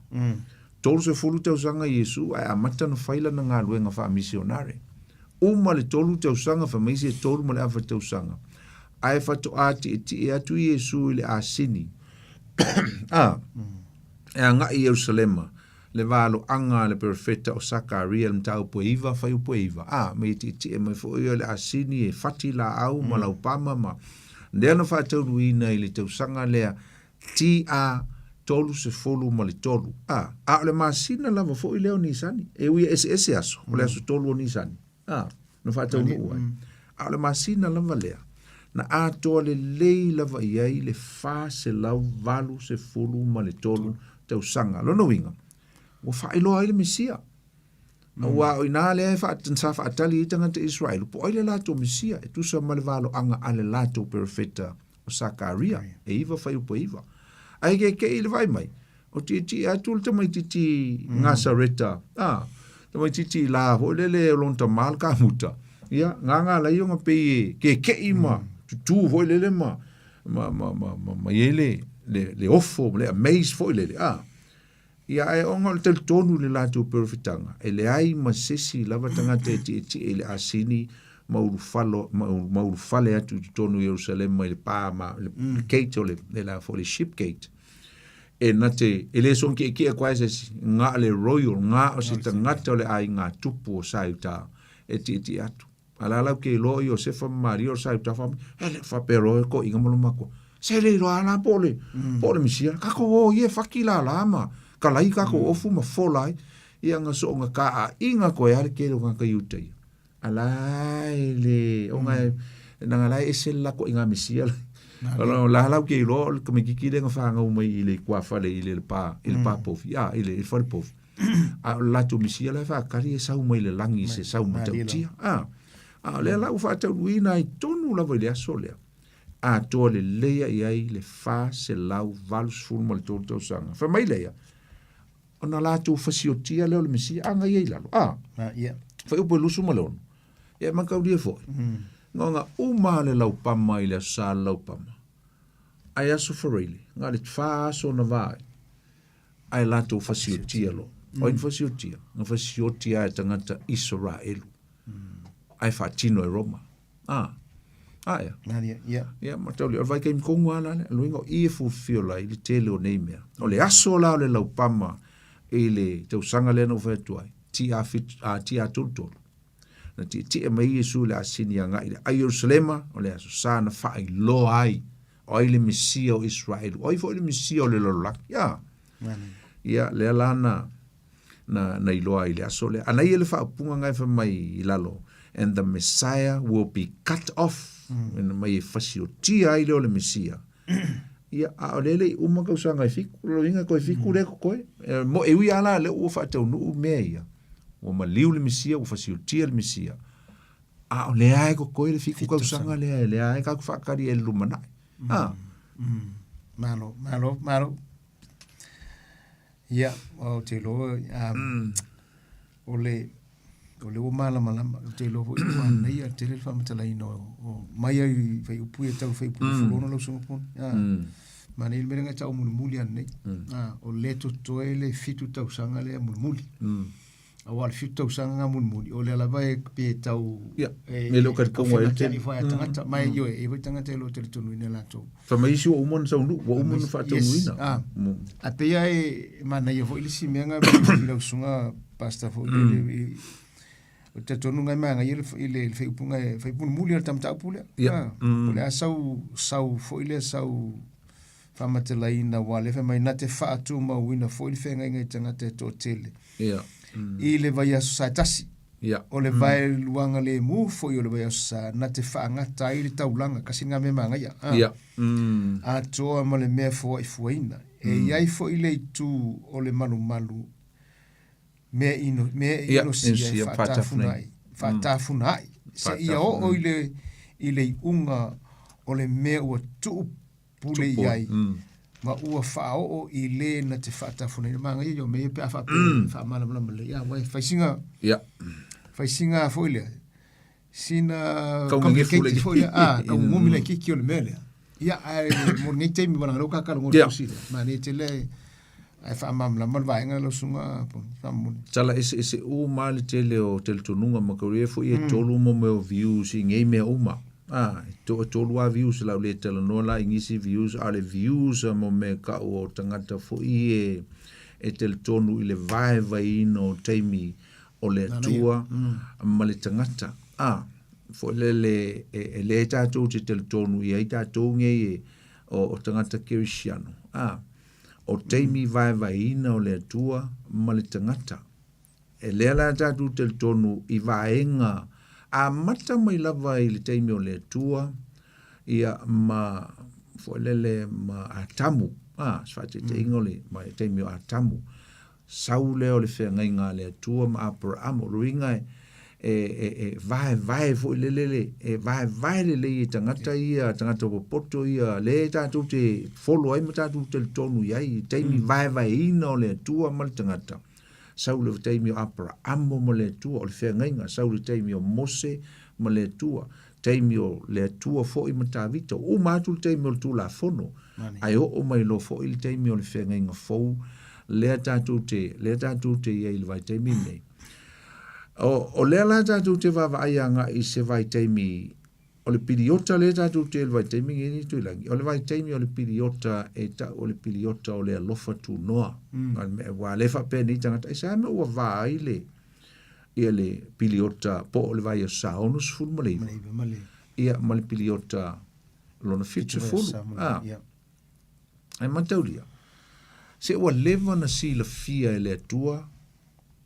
30 tausaga Iesu ae amata ona fai lana galuega faamisionare. Uma le tolu tausaga, fai mai isi e tolu ma le afa tausaga, ae faatoa tietie atu Iesu i le asini, a, e agai i Ierusalema, le valoaga a le perofeta o Sakaria i le mataupu e 9, fuaiupu e 9, a, ma ia tietie mai foi ia i le asini e fati laau ma laupama ma lea na faataunuuina i le tausaga lea TA 33, a, a o le masina lava foi lea o Nisani, e ui e eseese aso, o le aso 3 o Nisani, a, na faataunuu ai. A o le masina lava lea, na atoa lelei lava i ai le 483 tausaga. Lona uiga, ua faailoa ai le Mesia. Aua o i ina lea e sa faatali ai tagata Iseraelu, po o ai le latou Mesia, e tusa ma le valoaga a le latou perofeta o Sakaria, e 9 fuaiupu e 9. Ae kekeʻi i le vaai mai, o tietie atu le tamaitiiti Nasareta, a, tamaitiiti la foi lele o lona tama le kamuta, ia, ngāngā lai ona pei e kekeʻi ma tutū foi lele ma, ma, ma, ma, ma, ma i ai le, le, le ofo ma le amaze foi lele, a. Ia, ae ona o le talitonu i le latou perofetaga, e leai ma se isi lava tagata e tietie i le asini ma ulufalo, ma, ma ulufale atu i totonu o Ierusalema i le pa ma le gate o le, le la foi le ship gate. E na te, e le soona kiekie koa e se isi, nga le royal, nga o se tagata o le aiga tupu o Saiuta e tietie atu. A la lau ke iloa o Iosefa ma Maria o le Saiuta fa mai, e le faapea loa e toeaiina ma lona matua. Se le iloa la po o le, po o le Mesia. Tatou o ia e faki lala ma kalai tatou ofu ma fola ai. Ia na soona taaiga koe a le tele o tagata Iuta ia. A la e le, ona e, leaga la e ese le latou aiga Mesia la. O la lau ke iloa o le tamaititi lea na fanau mai i le tuafale i le pa, i le pa povi, a, i le fale povi. A o le latou Mesia la e faatali e sau mai le lagi i se sau matautia. A, a o lea la ua faataunuuina ai tonu lava i le aso lea. Atoa lelei ai ai le 483 tausaga. Fai mai lea, ona latou fasiotia lea o le Mesia, a na ia i lalo. A, A, ia. fuaiupu e 26. Ia e mataulia foi. Ona uma le laupama i le Aso Sa le laupama. Ae aso Faraile, na o le fa aso na va ai. Ae latou fasiotia loa. O ai na fasiotia? Na fasiotia e tagata Isaraelu. Ae faatino e Roma. A, a ea. Malia, ia. Ia, ma tau le, o le vaitaimi tonu lava la lea. Luiga o i e fulfil ai le tele o nei mea. O le aso la o le laupama i le tausaga lea na ou fai atu ai, TA 33. Na tietie mai Iesu i le asini agai i le ai Ierusalema, o le Aso Sa na faailoa ai o ai le Mesia o Iseraelu, o ai foi le Mesia o le lalolagi. Ia, ia lea la na, na, na iloa ai i le aso lea. Ana ia le faaupuga ngai fai mai i lalo, and the Messiah will be cut off. Ina mai e fasiotia ai lea o le Mesia. Ia, a o lea le i uma kausaga e fiku, lo inga koe fiku lea koe. E, mo e ui ala lea ua faataunuu mea ia. Ua maliu le Mesia, ua fasiotia le Mesia. A o lea e kokoe le fiku kausaga lea, e lea e kaku whaakari e lumanai. Ah. Malo, malo, malo. Ia, ou te iloa, um, o le, o le ua malamalama, ou te iloa foi ua manaia tele le faamatalaina o, o mai ai i fuaiupu ia tau fuaiupu 16 lau susuga Poni. Ah, Manaia le mea lea na e tau mulimuli ananei. Ah, o lea totoe le fitu tausaga lea mulimuli. Aua o le fitu tausaga nga mulimuli, o lea lava e pe tau... Ia, e le o talitonu ai le tele. Foi a tagata, mai ioe, e foi tagata e le o talitonuina latou. Fai mai isi ua uma ona taunuu, ua uma ona faataunuuina. Yes, ah. A pei lava e manaia foi le isi mea nga i lau susuga pastor foi lele, o te talitonu nga e manaia i le fuaiupu nga e fuaiupu mulimuli o le mataupu lea. Ia. Po o le a sau, sau foi lea sau faamatalaina aua o lea fai mai na te faatumauina foi le feagaiga i tagata e toatele Ia. i le vaiaso sa e tasi. Ia. O le vaeluaga lemu foi o le vaiaso sa na te faagata ai le taulaga, kasi nga mea magaia. Ah. Ia. Atoa ma le mea foaifuaina. E iai foi le itu o le malumalu mea ino, mea Ia, inosia e inosia, faatafuna ai, faatafuna ai. Seia oo i le, i le iuga o le mea ua tuu pule i ai, ma ua faaoo i le na te faatafunaina. Manaia ia o mea ia pe a faapea e faamalamalama lelei. Ia, aua e fai sina, fai sina foi lea, sina complicated foi lea, ah, kaugogomi laitiiti o le mea lea. Ia, ae mo lenei taimi wala leo ka longo tusi lea. Manaia tele ae faamalamalama le vaega lau susuga Poni, faamomoli. Tala eseese uma le tele o talitonuga ma kau e foi e tolu mo mea o views i nei mea uma. Ah, e to, e tolu a views lau le talanoa la i nisi views, a o le views a mo mea kau o tagata foi e, e talitonu i le vaevaeina o taimi o le Atua ma le tagata. Ah, foi lele e, e le tatou te talitonu i ai tatou nei e, o, o tagata kerisiano. Ah, o taimi vaevaeina o le Atua ma le tagata. E lea la tatou talitonu i vaega amata mai lava i le taimi o le Atua, ia ma foi lele ma Atamu, a, se faataitaiga o le ma le taimi o Atamu, sau lea o le feagaiga a le Atua ma Aperaamo, o le uiga e, e, e, e vaevae foi lele le, e vaevae lelei e tagata ia, tagata popoto ia, lea tatou te folo ai ma tatou talitonu i ai, i taimi vaevaeina o le Atua ma le tagata. Sau le taimi o Aperaamo ma le Atua, o le feagaiga, sau le taimi o Mose ma le Atua, taimi o le Atua foi ma Tavita, ua uma atu le taimi o le Tulafono, ae oo mai loa foi le taimi o le feagaiga fou, lea tatou te, lea tatou te i ai i le vaitaimi lenei. O, o lea la tatou te vaavaai agai i se vaitaimi o le piliota lea tatou te i le vaitaimi lenei nei Tuilagi, o le vaitaimi o le piliota e tau o le piliota o le alofa tunoa. Mm. Aua lea faapea nei tagata, e se a mea ua va ai le, ia le piliota po o le vaiaso sa 69, ia ma le piliota lona 70. Ah. Ae mataulia, se ua leva ona silafia e le Atua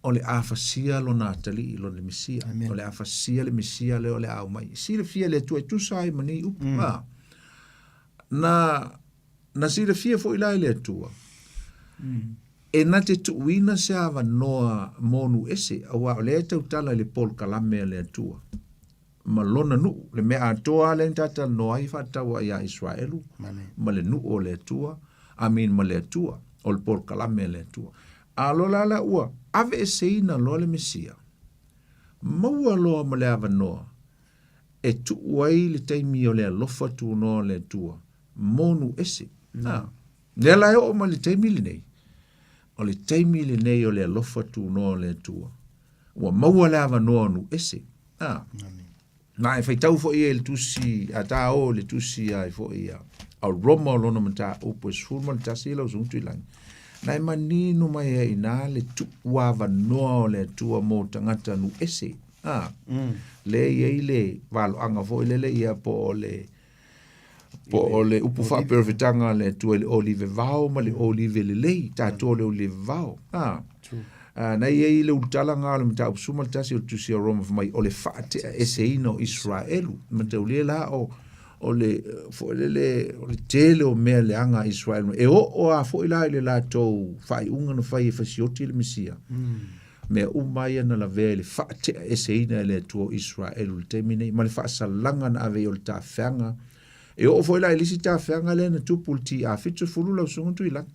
o le a fasia lona atalii, lona Mesia. Amen. O le a fasia le Mesia lea o le a aumai. Silafia e le Atua e tusa ai ma nei upu. Mm. Na, na silafia foi la e le Atua. E na te tuuina se avanoa mo nuu ese, aua o lea e tautala i le polokalame a le Atua ma lona nuu, le mea atoa lava lea na talatalanoa ai e faatatau ai ia Israelu ma le nuu o le Atua, I mean ma le Atua, o le polokalame a le Atua. A loa la la ua aveeseina loa le Mesia, maua loa ma le avanoa e tuu ai le taimi o le alofa tunoa o le Atua mo nuu ese. Mm. Lea la e oo mai le taimi lenei, o le taimi lenei o le alofa tunoa o le Atua. Ua maua le avanoa o nuu ese. A. Na e faitau foi e le tusi, a tā o le tusi ai foi a, a Roma o lona mataupu e 11 lau susuga Tuilagi. Na e manino mai ai i ina le tuu avanoa o le Atua mo tagata nuu ese. A, lea e i ai le valoaga foi lele ia po o le po o le upu faaperofetaga a le Atua i le olive vao ma le olive lelei, tatou o le olive vao. A, a, na i ai le ulutala nga o le mataupu 11 o le tusi a Roma fai mai o le faateaeseina o Israelu. Mataulia la o o le foi lele o le tele o mea leaga a Israelu e oo lava foi la i le latou faaiuga na fai e fasioti le Mesia. Mea uma ia na lavea i le faateaeseina e le Atua o Israelu i le taimi nei, ma le faasalaga na ave i o le tafeaga. E oo foi la i le isi tafeaga lea na tupu i le TA 70 lau Susuga Tuilagi.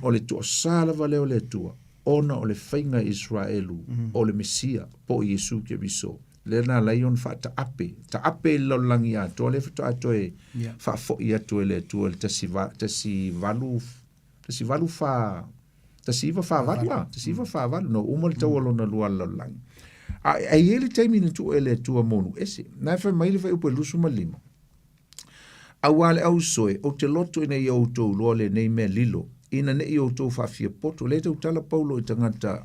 O le toasa lava lea o le Atua, ona o le faiga e Israelu o le Mesia, po o Iesu Keriso, lea na ala ai ona faataape, taape i le lalolagi atoa, lea faatoa toe faafoi atu e le Atua i le 18, 18 4, 1948 a, 1948, na uma le taua lona lua a le lalolagi. A, a i ai le taimi na tuu e le Atua mo nuu ese. Na e fai mai le fuaiupu e 25. Auā le ausoe, ou te loto ina ia outou iloa lenei mea lilo, ina ne i outou faafiapoto, lea e tautala Paulo i tagata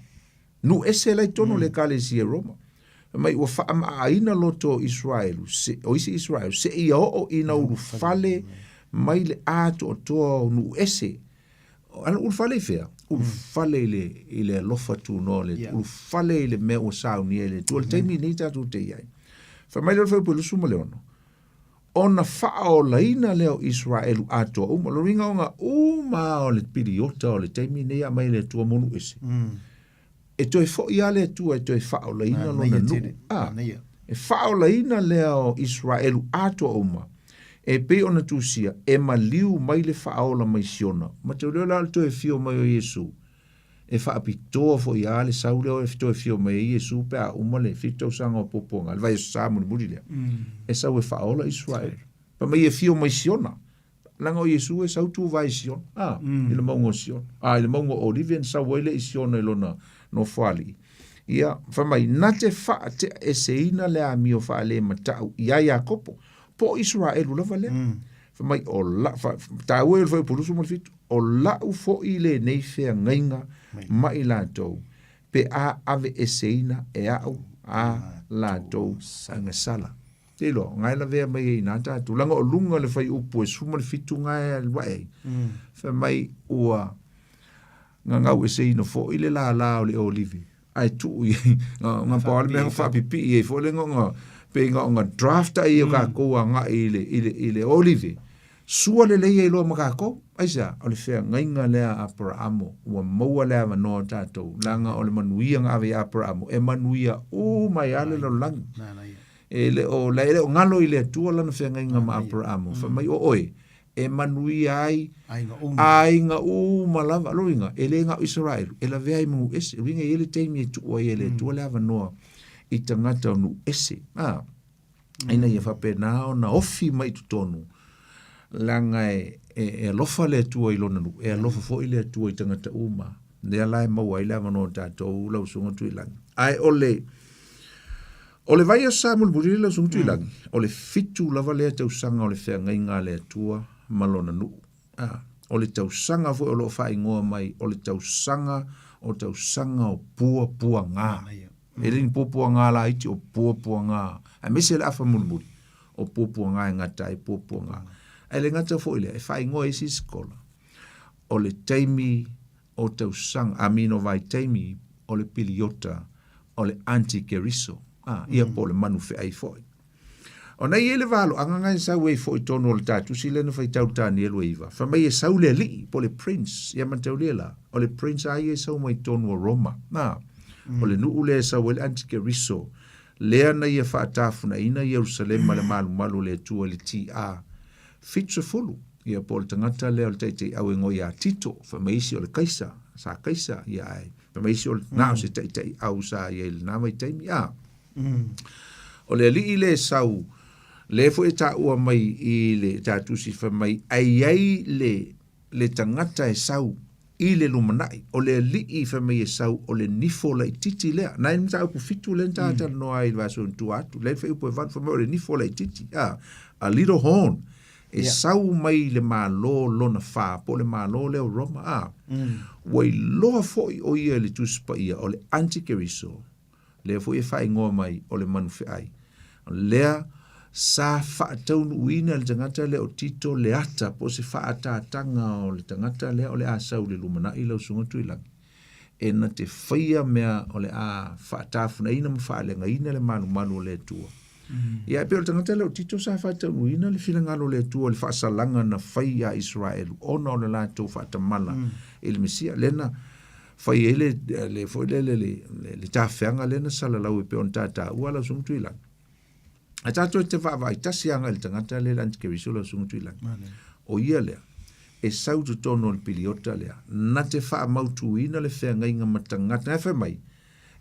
nuu ese la i totonu o le Ekalesia i Roma. Fai mai, ua faaamaaaina loto o Israelu, se, o isi Israelu, seia oo ina ulufale mai le atoatoa o nuu ese. Ana ulufale i fea? Ulufale i le, i le alofa tunoa o le Atua. Ulufale i le mea ua saunia e le Atua. O le taimi lenei tatou te i ai. Fai mai le fuaiupu e 26, ona faaolaina lea o Israelu atoa uma. Lona uiga ona uma lava o le piliota o le taimi lenei a aumai e le Atua mo nuu ese. E toe foi lava le Atua e toe faaolaina lona nuu. A, e faaolaina lea o Israelu atoa uma, e pei ona tusia, e maliu mai le faaola mai Siona. Mataulia la o le toe afio mai o Iesu, e faapitoa foi lava le sau lea e toe afio mai ai Iesu pe a uma le fitu tausaga o puapuaga, le vaiaso sa mulimuli lea, e sau e faaola Israelu. Fai mai e afio mai Siona, leaga o Iesu e sau tuvae i Siona, a, i le mauga o Siona, a, i le mauga o Olive na sau ai lea i Siona i lona nofoalii. Ia, fai mai, na te faateaeseina le amio faalematau iā Iakopo, po o Isaraelu lava lea. Fai mai, o la, fa, taua ia o le fuaiupu 27, o la'u foi lenei feagaiga ma i latou, pe a aveeseina e a'u a latou agasala. Te iloa, o nga e lavea mai ai ina tatou, leaga o luga o le fuaiupu e 17 nga e alu ae ai, fai mai ua gagaueseina foi le lālā o le olive, ae tuu i ai, nga pau lava le mea na faapipii ai foi le nga pei na ona draft ai o tatou agai i le, i le, i le olive, sua lelei ai loa ma tatou. Aisea? O le feagaiga lea a Aperaamo, ua maua le avanoa o tatou, leaga o le manuia na ave ia Aperaamo, e manuia uma ai lava le lalolagi. E le o, e le o galo i le Atua lana feagaiga ma Aperaamo, fai mai o oe, e manuia ai aiga uma lava. Lona uiga, e le na o Isaraelu, e lavea ai ma nuu ese. Uiga, e i ai le taimi e tuu ai e le Atua le avanoa i tagata o nuu ese, a, ina ia faapena ona ofi mai i totonu, leaga e, e, e alofa le Atua i lona nuu, e alofa foi le Atua i tagata uma. Lea la e maua ai le avanoa o tatou lau Susuga Tuilagi. Ae o le, O le vaiaso sa mulimuli lau Susuga Tuilagi, o le fitu lava lea tausaga o le feagaiga a le Atua ma lona nuu. A, o le tausaga foi o lo o faaigoa mai o le tausaga o tausaga o puapuaga. E le ni puapuaga laiti o puapuaga, aemaise le afa mulimuli, o puapuaga e gata ai puapuaga. Ae le gata foi lea, e faaigoa e isi sikola, o le taimi o tausaga, I mean o vaitaimi o le piliota o le antikeriso, a, ia po o le manu feai foi. Ona i ai le valoaga na e sau ai foi tonu o le tatusi lea na faitau le Tanielu e iva, fai mai e sau le alii, po o le prince, ia mataulia la, o le prince a ia e sau mai tonu o Roma, a, o le nuu lea e sau ai le antikeriso, lea na ia faatafunaina Ierusalema le malumalu o le Atua i le TA 70, ia po o le tagata lea o le taitaiau e igoa ia Tito, fai mai isi o le Kaisa, sa Kaisa, ia ae fai mai isi o le, na o se taitaiau sa i ai i lena vaitaimi, a. O le alii lea e sau, lea foi e taua mai i le tatusi fai mai, ai i ai le, le tagata e sau i le lumanai, o le alii fai mai e sau o le nifo laititi lea. Na e mataupu fitu lea na ta talanoa ai i le vaiaso na tua atu, lea e fuaiupu e valu fai mai o le nifo laititi, a, a little horn, e sau mai i le Malo lona fa, po o le Malo lea o Roma, a. Ua iloa foi o ia i le Tusi Paia o le antikeriso, Lea foi e faaigoa mai o le manufeai. O lea sa faataunuuina e le tagata lea o Tito le ata po o se faaataataga o le tagata lea o le a sau i le lumanai lau Susuga Tuilagi, e na te faia mea o le a faatafunaina ma faaleagaina le malumalu o le Atua. Ia, e pei o le tagata lea o Tito sa faataunuuina le finagalo o le Atua i le faasalaga na fai ia Isaraelu ona o le latou faatamala i le Mesia. Lea na fai ai le, le foi lele le, le, le tafeaga lea na salalau e pei ona tataua lau Susuga Tuilagi. Ae tatou te vaavaai tasi agai i le tagata lea le antikeriso lau Susuga Tuilagi. O ia lea, e sau totonu o le piliota lea, na te faamautuina le feagaiga ma tagata. Na fai mai,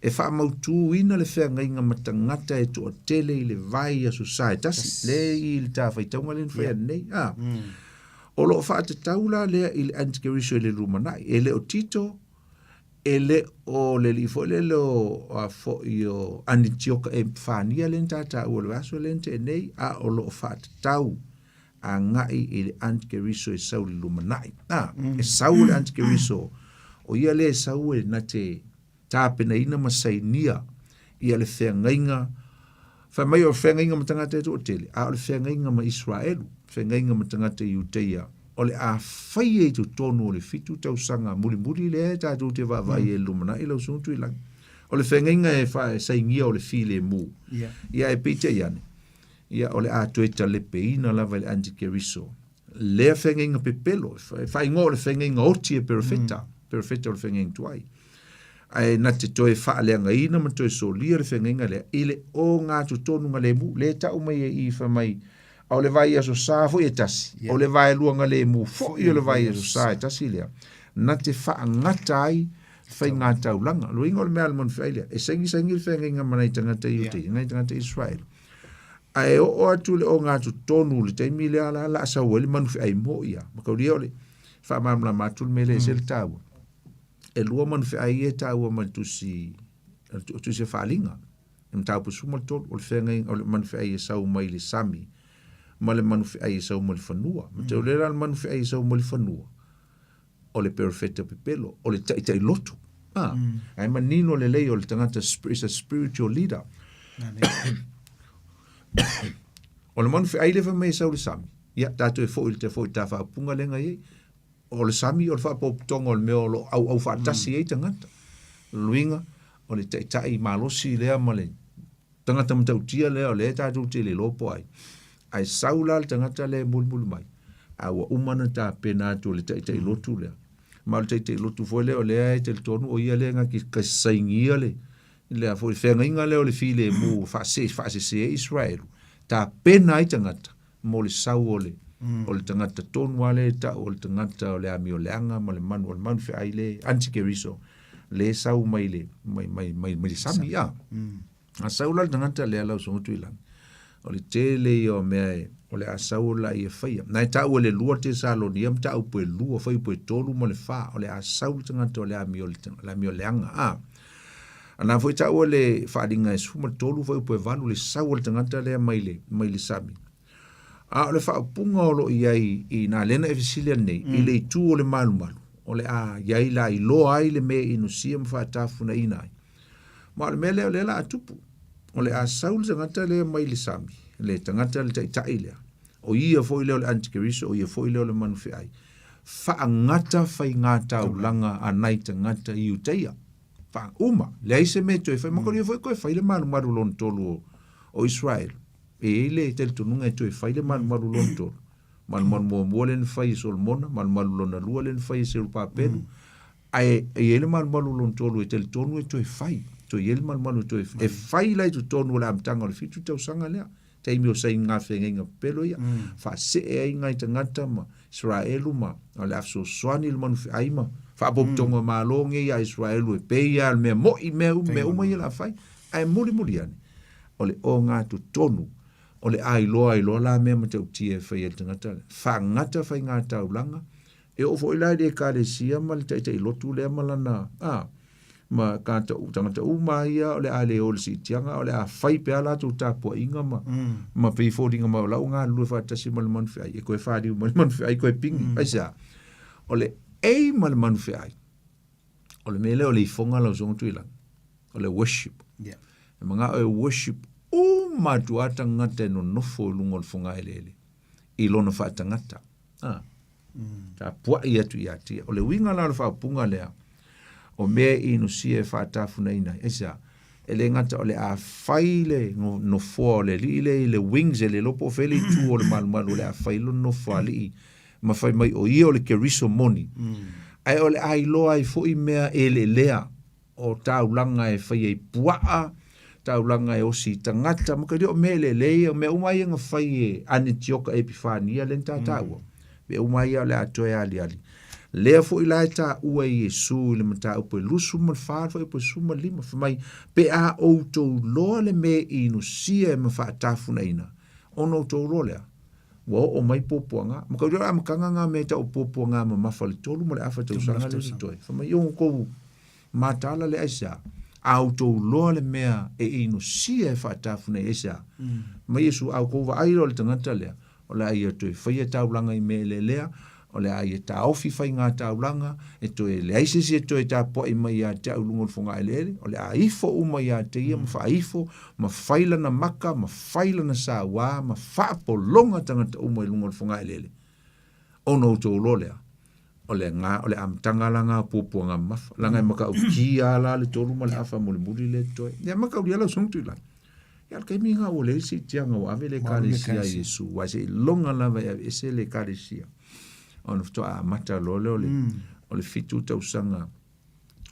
e faamautuina le feagaiga ma tagata e toatele i le vai aso sa e tasi. Le i le ta faitauga lea na fai nei. Ah. O lo o faatatau la lea i le antikeriso i le lumanai. E le o Tito, e le o le alii foi lele o a foi o Anitioka Epifania lea na tataua i le vaiaso lea na tea nei, a o lo o faatatau agai i le antikeriso e sau i le lumanai. A, e sau le antikeriso, o ia lea e sau e na te tapenaina ma sainia ia le feagaiga, fai mai o le feagaiga ma tagata e toatele, a o le feagaiga ma Israelu, feagaiga ma tagata Iuteia, o le a faia i totonu o le 7 tausaga mulimuli lea e tatou te vaavaai ai i le lumanai lau Susuga Tuilagi. O le feagaiga e faasainia o le filemu. Ia e peitai ane, ia o le a toe talepeina lava e le antikeriso lea feagaiga pepelo, e faaigoa o le feagaiga oti e perofeta, perofeta o le feagaiga tuai. Ae na te toe faaleagaina ma toe solia le feagaiga lea i le ogatotonugalemu, lea e tau mai ai i fai mai, a o le vaiaso sa foi e tasi, o le vaeluagalemu foi o le vaiaso sa e tasi lea, na te faagata ai faigataulaga. O le uiga o le mea a le manufeai lea, e sagisagi le feagaiga ma nai tagata Iuteia, nai tagata Israel. Ae oo atu le ogatotonu i le taimi lea la la sau ai le manufeai mo ia. Mataulia o le faamalamalama atu le mea lea e ese le taua. E lua manufeai ia e taua mai le tusi, o tusi o Faaaliga. Le mataupu 13, o le feagaiga, o le manufeai e sau mai le sami ma le manufeai e sau mai le fanua. Mataulia la le manufeai e sau mai le fanua, o le perofeta pepelo, o le taitai lotu. Ah, Ae manino lelei o le tagata is a spiritual leader. O le manufeai lea fai mai e sau le sami, ia tatou e foi i le foi ta faaupuga lea na i ai. O le sami o le faapopotoga o le mea o lo o auau faatasi ai tagata. O le uiga, o le taitai malosi lea ma le tagata matautia lea o lea tatou te le iloa po o ai. Ae sau la le tagata lea e mulimuli mai, a ua uma ona tapena atu e le taitai lotu lea. Ma o le taitai lotu foi lea o lea e talitonu o ia lea na te sainia le lea foi feagaiga lea o le filemu faase faasese ai Israelu, tapena ai tagata mo le sau o le o le tagata tonu lava lea e tau o le tagata o le amioleaga ma le manu o le manu feai le antikeriso le sau mai le mai mai mai mai le sami a. A sau la le tagata lea lau Susuga Tuilagi, o le tele ia o mea e o le a sau la ia faia. Na e taua le lua Tesalonia ma taupu e lua, fuaiupu e tolu ma le fa, o le a sau le tagata o le amio le amioleaga a. A na foi taua le Faaaliga e 13 fuaiupu e 8 le sau o le tagata lea mai le mai le sami. A o le faaupuga o lo o i ai i nā lea na e fesili nei, i le itu o le malumalu, o le a i ai la iloa ai le mea e inosia ma faatafunaina ai. Ma o le mea lea o lea la a tupu. O le a sau le tagata lea mai le sami, le tagata le taitai lea, o ia foi lea o le antikeriso, o ia foi lea o le manufeai, faagata faigataulaga a nai tagata Iutaia. Uma, leai se mea e toe fai. Makalia foi toe fai le malumalu lona tolu o, o Israel. E i ai le talitonuga e toe fai le malumalu lona tolu. Malumalu muamua lea na fai e Solomona, malumalu lona lua lea na fai e Serubabelu. Ae e i ai le malumalu lona tolu e talitonu e toe fai. Toe i ai le malumalu e toe fai. E fai la i totonu o le amataga o le 7 tausaga lea. Taimi o saini feagaiga pepelo ia. Faasee ai ngai tagata ma Israelu ma o le a fesoasoani le manufeai ma faapopotoga malo nei ia Israelu e pei lava o le mea mo'i mea uma, mea uma ia o le a fai. Ae mulimuli ane, o le ogatotonu, o le a iloa ai loa la mea matautia e fai e le tagata lea. Faagata faigataulaga, e oo foi la i le Ekalesia ma le taitai lotu lea ma lana, a, ma tagata, tagata uma ia o le a le o i le siitiaga, o le a fai pea latou tapuaiga ma, ma pei foliga mai o la ua galulue faatasi ma le manufeai, e toe faliu mai le manufeai toe pigi. Aisea? O le aim a le manufeai, o le mea lea o le ifoga lau Susuga Tuilagi, o le worship. E mana'o e worship uma atu a tagata e nonofo i luga o le fogaeleele i lona faatagata. A. Tapua'i atu ia te ia. O le uiga la o le faaupuga lea, o mea e inusia e faatafunaina ai, aisea? E le gata o le a fai le nofoa o le alii lea i le wings, e le iloa po o fea le itu o le malumalu o le a fai lona nofoalii ma fai mai o ia o le Keriso moni, ae o le a iloa ai foi mea eleelea o taulaga e fai ai puaa, taulaga e osi i tagata, ma ka o mea eleele ia, mea uma ia na fai e Anetioka Epifania lea na tataua. Mea uma ia o le a toe aliali. Lea foi la e taua e Iesu i le mataupu e 24 fuaiupu e 15, fai mai, pe a outou loa le mea inusia e ma faatafunaina, ona outou loa lea, ua oo mai puapuaga. Ma kau le amataga nga mea e tau puapuaga mamafa le tolu ma le afa tausaga le totoe. Fai mai, outou mataala le aisea, a outou loa le mea e inusia e faatafuna i aisea. Mai Iesu, a outou vaai loa i le tagata lea, o le a ia toe faia taulaga i mea eleelea, o le a ia taofi faiga taulaga, e toe leai se isi e toe tapuai mai ia te au i luga o le fogaeleele, o le a ifo uma ia te ia ma faaifo, ma fai lana maka, ma fai lana sauā, ma faapologa tagata uma i luga o le fogaeleele. Ona outou loa lea, o le ga, o le amataga la nga puapuaga mamafa, leaga e matautia lava la le tolu ma le afa mulimuli lea e totoe. Ia mataulia lau susuga Tuilagi. Ia o le taimi lena ua leai le siitiaga ua ave le Ekalesia a Iesu, aua seiloga lava e aveese le Ekalesia ona faatoa amata loa lea o le, o le 7 tausaga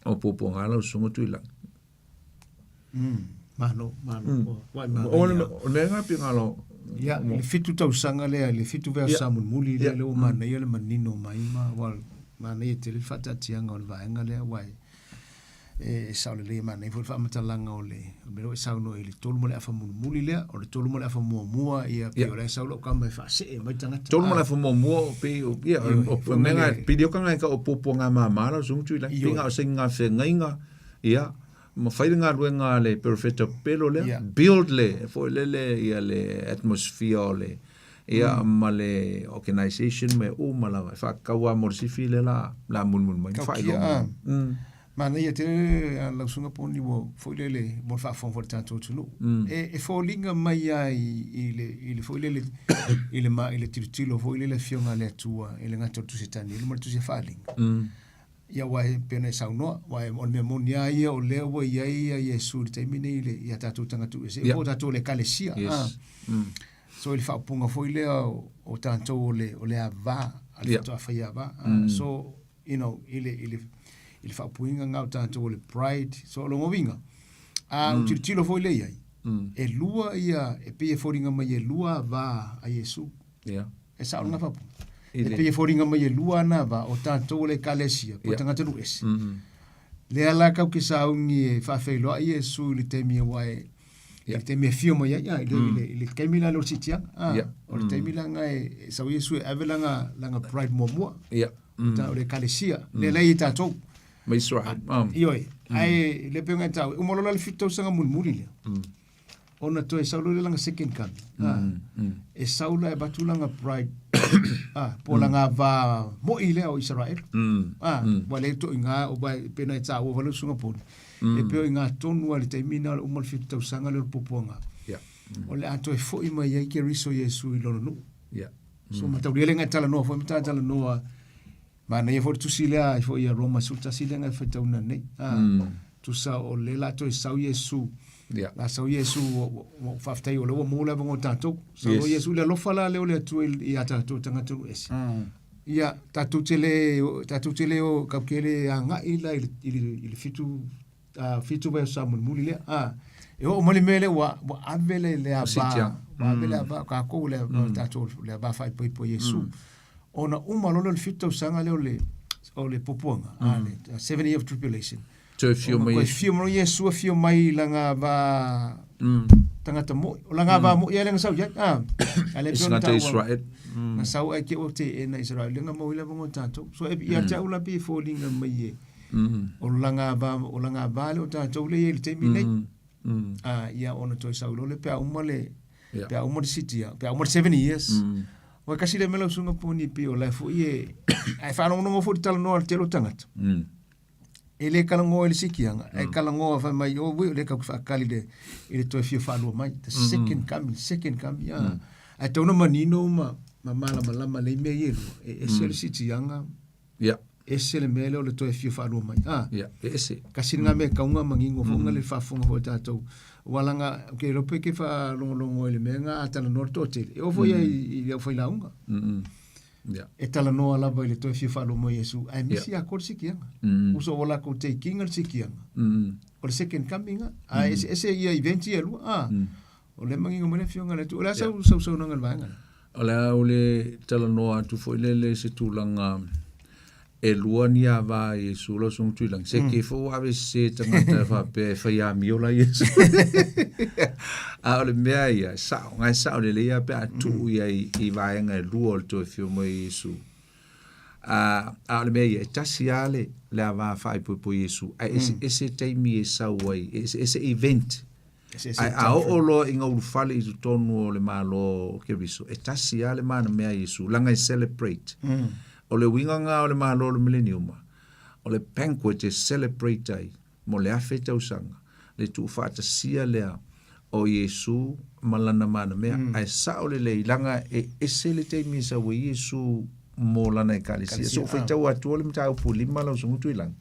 o puapuaga lau susuga Tuilagi. Malo, malo. Ua O le o le mea lena pei galo. Ia, i le 7 tausaga lea, i le 7 vaiaso mulimuli lea, lea ua manaia le manino mai ma ua manaia tele le faataatiaga o le vaega lea, aua e sao lelei, e manaia foi le faamatalaga o le mea lea ua e saunoa i le tolu ma le afa mulimuli lea, o le tolu ma le afa muamua, ia, pei o la e sau lau kama e faasee mai tagata. Tolu ma le afa muamua, pei, ia, o mea na, pei o ka ngai ka o puapuaga mama lau susuga Tuilagi, pei na o se gafegaiga, ia, ma fai le galuega a le perofeta pelo lea, build le, foi lele, ia le atmosphere o le, ia, ma le organization mea uma lava, e faatatau lava mo le sifi lea la, la mulimuli mai, ma faailoa mai. Manaia tele a lau susuga Poni ua foi lele mo le faafofoga foi a le tatou atunuu. E foliga mai lava i le i le foi lele i le i le tilotilo foi lele Afioga a le Atua i le gata o le Tusi a Tanielu ma le Tusi a Faaaliga. Ia aua e pei ona e saunoa, aua o le mea moni lava ia o lea ua i ai ia Iesu i le taimi nei i le i a tatou tagata ese po o tatou o le Ekalesia. So i le faaupuga foi lea o tatou o le o le ava a le faatoa fai ava. So you know, i le, i le, i le faaupuina lena o tatou o le bride. So o lona uiga, a ou tilotilo foi lea i ai, e lua ia, e pei e foliga mai e lua va a Iesu. E sao lena faaupuga. E pei e foliga mai e lua ana va o tatou o le Ekalesia, po o tagatanuu ese. Lea la kau ke sauni e faafeiloai Iesu i le taimi aua e, i le taimi e afio mai ai, i le, i le, i le taimi la lea o le siitiaga. O le taimi la lena e sau Iesu e ave lana, lana bride muamua. O le Ekalesia, lea la e i ai tatou. Ma Israel. Ioe. Ae le pei ona e taua, e uma loa la le 7 tausaga mulimuli lea. Ona toe sau loa lea lana second coming. E sau la e avatu lana bride, po o lana va moi lea o Isaraelu. Ua le toʻiga, aua e pei ona e taua foi lau Susuga Poni, e pei o i ina tonu lava i le taimi lena o le uma o le 7 tausaga lea o le puapuaga, o le a toe foi mai ai Keriso Iesu i lona nuu. So mataulia lea na e talanoa foi ma ta talanoa, manaia foi le tusi lea ai foi ia Roma 11 lea na e faitauina nei. Tusa o lea la toe sau Iesu. La sau Iesu, ua faafetai o lea ua maua le avanoa o tatou. Sau loa Iesu i le alofa la lea o le Atua ia tatou tagata ese. Ia, tatou te le, tatou te le o, tatou te le agai la i le, i le, i le 7, 7 vaiaso mulimuli lea. E oo mai le mea lea ua, ua ave le, le ava, ua ave le ava, tatou le, tatou le ava faaipoipo Iesu. Ona uma loa lea o le 7 tausaga lea o le, o le puapuaga, le 7 year of tribulation. Toe fio mai. Toe fio mai Iesu afio mai i lana va tagata moi. O lana va moi lea na sau i ai. A le pei ona taua. Israel. Na sau ai ke o te e na Israel lea na mau i lava ngo tatou. So e ia te au la pe foliga mai e. O lana va o lana va le o tatou le i le taimi nei. Ia ona toe sau loa lea pe a uma le pe a uma le sitia, pe a uma le 7 years. Ua kasi le mea lau susuga Poni pei o la e foi e ae faalogologo foi i le talanoa a le tele o tagata. E le talanoa i le sikiaga, ae talanoa fai mai, o ui, o lea tatou te faatali i le, i le toe fia faalua mai. The second coming, second coming, ah. Ae tatau ona manino ma, ma malamalama lelei mea ia e lua. E ese le siitiaga, Ia. ese le mea lea o le toe fia faalua mai. Ah. Ia, e ese. Tasi lena mea e tatau ona manino foi ona le faafofoga foi a tatou. Aua leaga, ou te iloa pe e te faalogologo i le mea lena a talanoa le toatele, e oo foi i, i le aufailaoga. Yeah. E talanoa lava i le toe fia faalua mai o Iesu, ae misi yeah. atoa le sikiaga. Uso ua latou take ina le sikiaga. O le second coming a. Ae ese ese ia events ia e lua. Ah. O lea e manino mai le Afioga a le Atua. O le a sau sausaunoaga i le vaega lea? O le a ou le talanoa atu foi lele i se tulaga e lua ni ava a Iesu lau susuga Tuilagi. Se ke foi ua ave sese tagata e faapea e fai amio la Iesu. A o le mea ia, e sao, na e sao lelei lava pe a tuu i ai i vaega e lua o le toe afio mai o Iesu. A, a o le mea ia, e tasi lava le, le ava faaipoipo i Iesu, ae eseese taimi e sau ai, e eseese event. Ae a oo loa ina ulufale i totonu o le Malo o Keriso, e tasi lava le manamea a Iesu, leaga e celebrate. O le uiga lena o le Malo o le Mileniuma, o le banquet e celebrate ai mo le 1000 tausaga, le tuufaatasia lea o Iesu ma lana manamea. Ae sao lelei, leaga e ese le taimi e sau ai Iesu mo lana Ekalesia. So, faitau atua le mataupu e lima lau Susuga Tuilagi,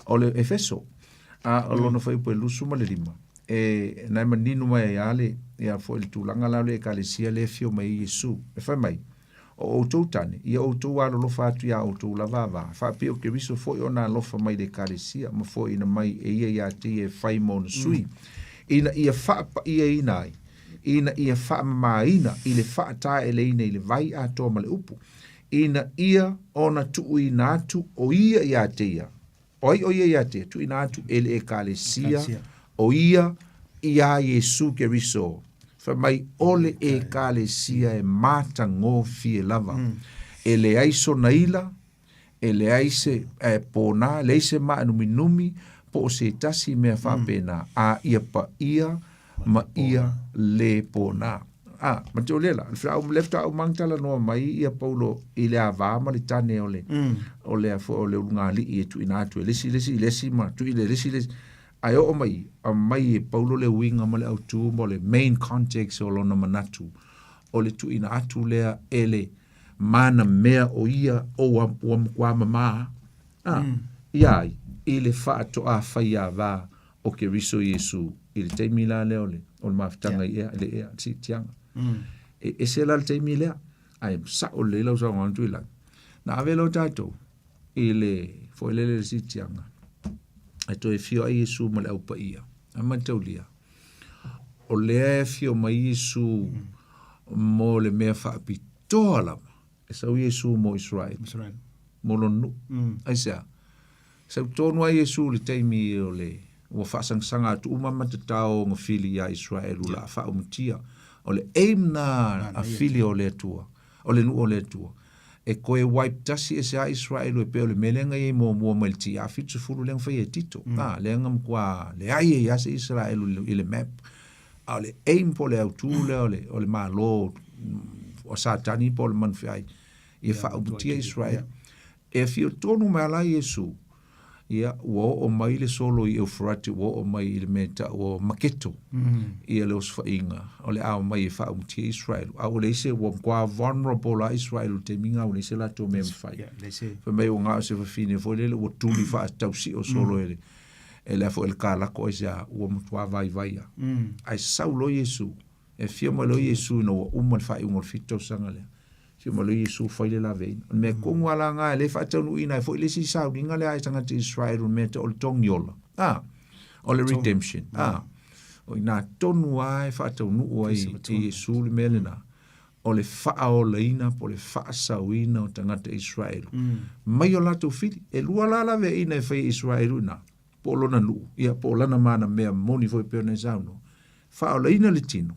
o le Efeso. A o lona fuaiupu e 25, e na e manino mai ai a le, ia foi le tulaga la o le Ekalesia lea e afio mai ai Iesu. E fai mai, O outou tane, ia outou alolofa atu iā outou lava ava, faapea o Keriso foi ona alofa mai i le Ekalesia, ma foaiina mai e ia iā te ia e fai ma ona sui, ina ia faapaiaina ai, ina ia faamamaina i le faataeleina i le vai atoa ma le upu, ina ia ona tuuina atu o ia iā te ia, O ai o ia iā te ia? Tuuina atu e le Ekalesia o ia iā Iesu Keriso. Fai mai, o le Ekalesia e matagofie lava. E leai sona ila, e leai se pōnā, e leai se maanuminumi, po o se tasi mea faapena, a ia paia ma ia le pōnā. A, ma te o lela, le whaau, le whaau mangtalanoa mai ia Paulo i le avā ma le tane o le, o le afo, o le ulugali'i e tuuina atu e le isi, le isi, le isi ma tui le isi, le isi. Ae oo mai, aumai e Paulo le uiga ma le autū ma le main context o lona manatu, o le tuuina atu lea e le manamea o ia o ua, ua matua mamā, a, ia ai, i le faatoa faiavā o Keriso Iesu i le taimi la lea o le, o le mafutaga i ea, i le ea, le siitiaga. E ese la le taimi lea, ae sao lelei lau saunoaga Tuilagi. Na ave loa tatou i le foi lele le siitiaga, e toe afio ai Iesu ma le Au Paia. Ae mataulia, o lea e afio mai Iesu mo le mea faapitoa lava, e sau Iesu mo Israel, Israel. mo lona nuu. Aisea? Sau tonu a Iesu i le taimi o le ua faasangasaga atu uma matatao o gafili iā Israelu o le a faaumutia. O le aim na a fili o le Atua, o le nuu o le Atua, e toe wipe tasi ese a Israelu e pei o le mea lea na i ai muamua mai le TA 70 lea na faia e Tito. A, lea na matua leai ai lava se Israelu i le map. A o le aim po o le autū lea o le, o le Malo o Satani po o le manufeai, ia faaumutia Israelu. E afio tonu mai ala Iesu, ia, ua oo mai le solo i Euferate, ua oo mai i le mea e tau o Maketo, ia le osofaiga, o le a omai e faaumutia Israelu. A ua leai se, ua matua vulnerable lava Israelu i le taimi lena, ua leai se latou mea e mafai. Fai mai ua na o se fafine foi lele ua tuli faatausio solo e le, e le a foi e le kalako aisea, ua matua vaivai lava. Ae sau loa Iesu, E afio mai loa Iesu ina ua uma le faaiuga o le fitu tausaga lea. Afio mai loa Iesu fai le laveaiina. O le mea tonu lava la lena e le faataunuuina ai foi le isi sauniga lea a tagata Israel o le mea e tau o le togiola. A, o le redemption. A, o i ina tonu lava e faataunuu ai e Iesu le mea lena, o le faaolaina po o le faasaoina o tagata Israel mai o latou fili. E lua la laveaiina e fai e Israel i ina, po o lona nuu, ia po o lana manamea moni foi pei ona e saunoa. Faaolaina le tino,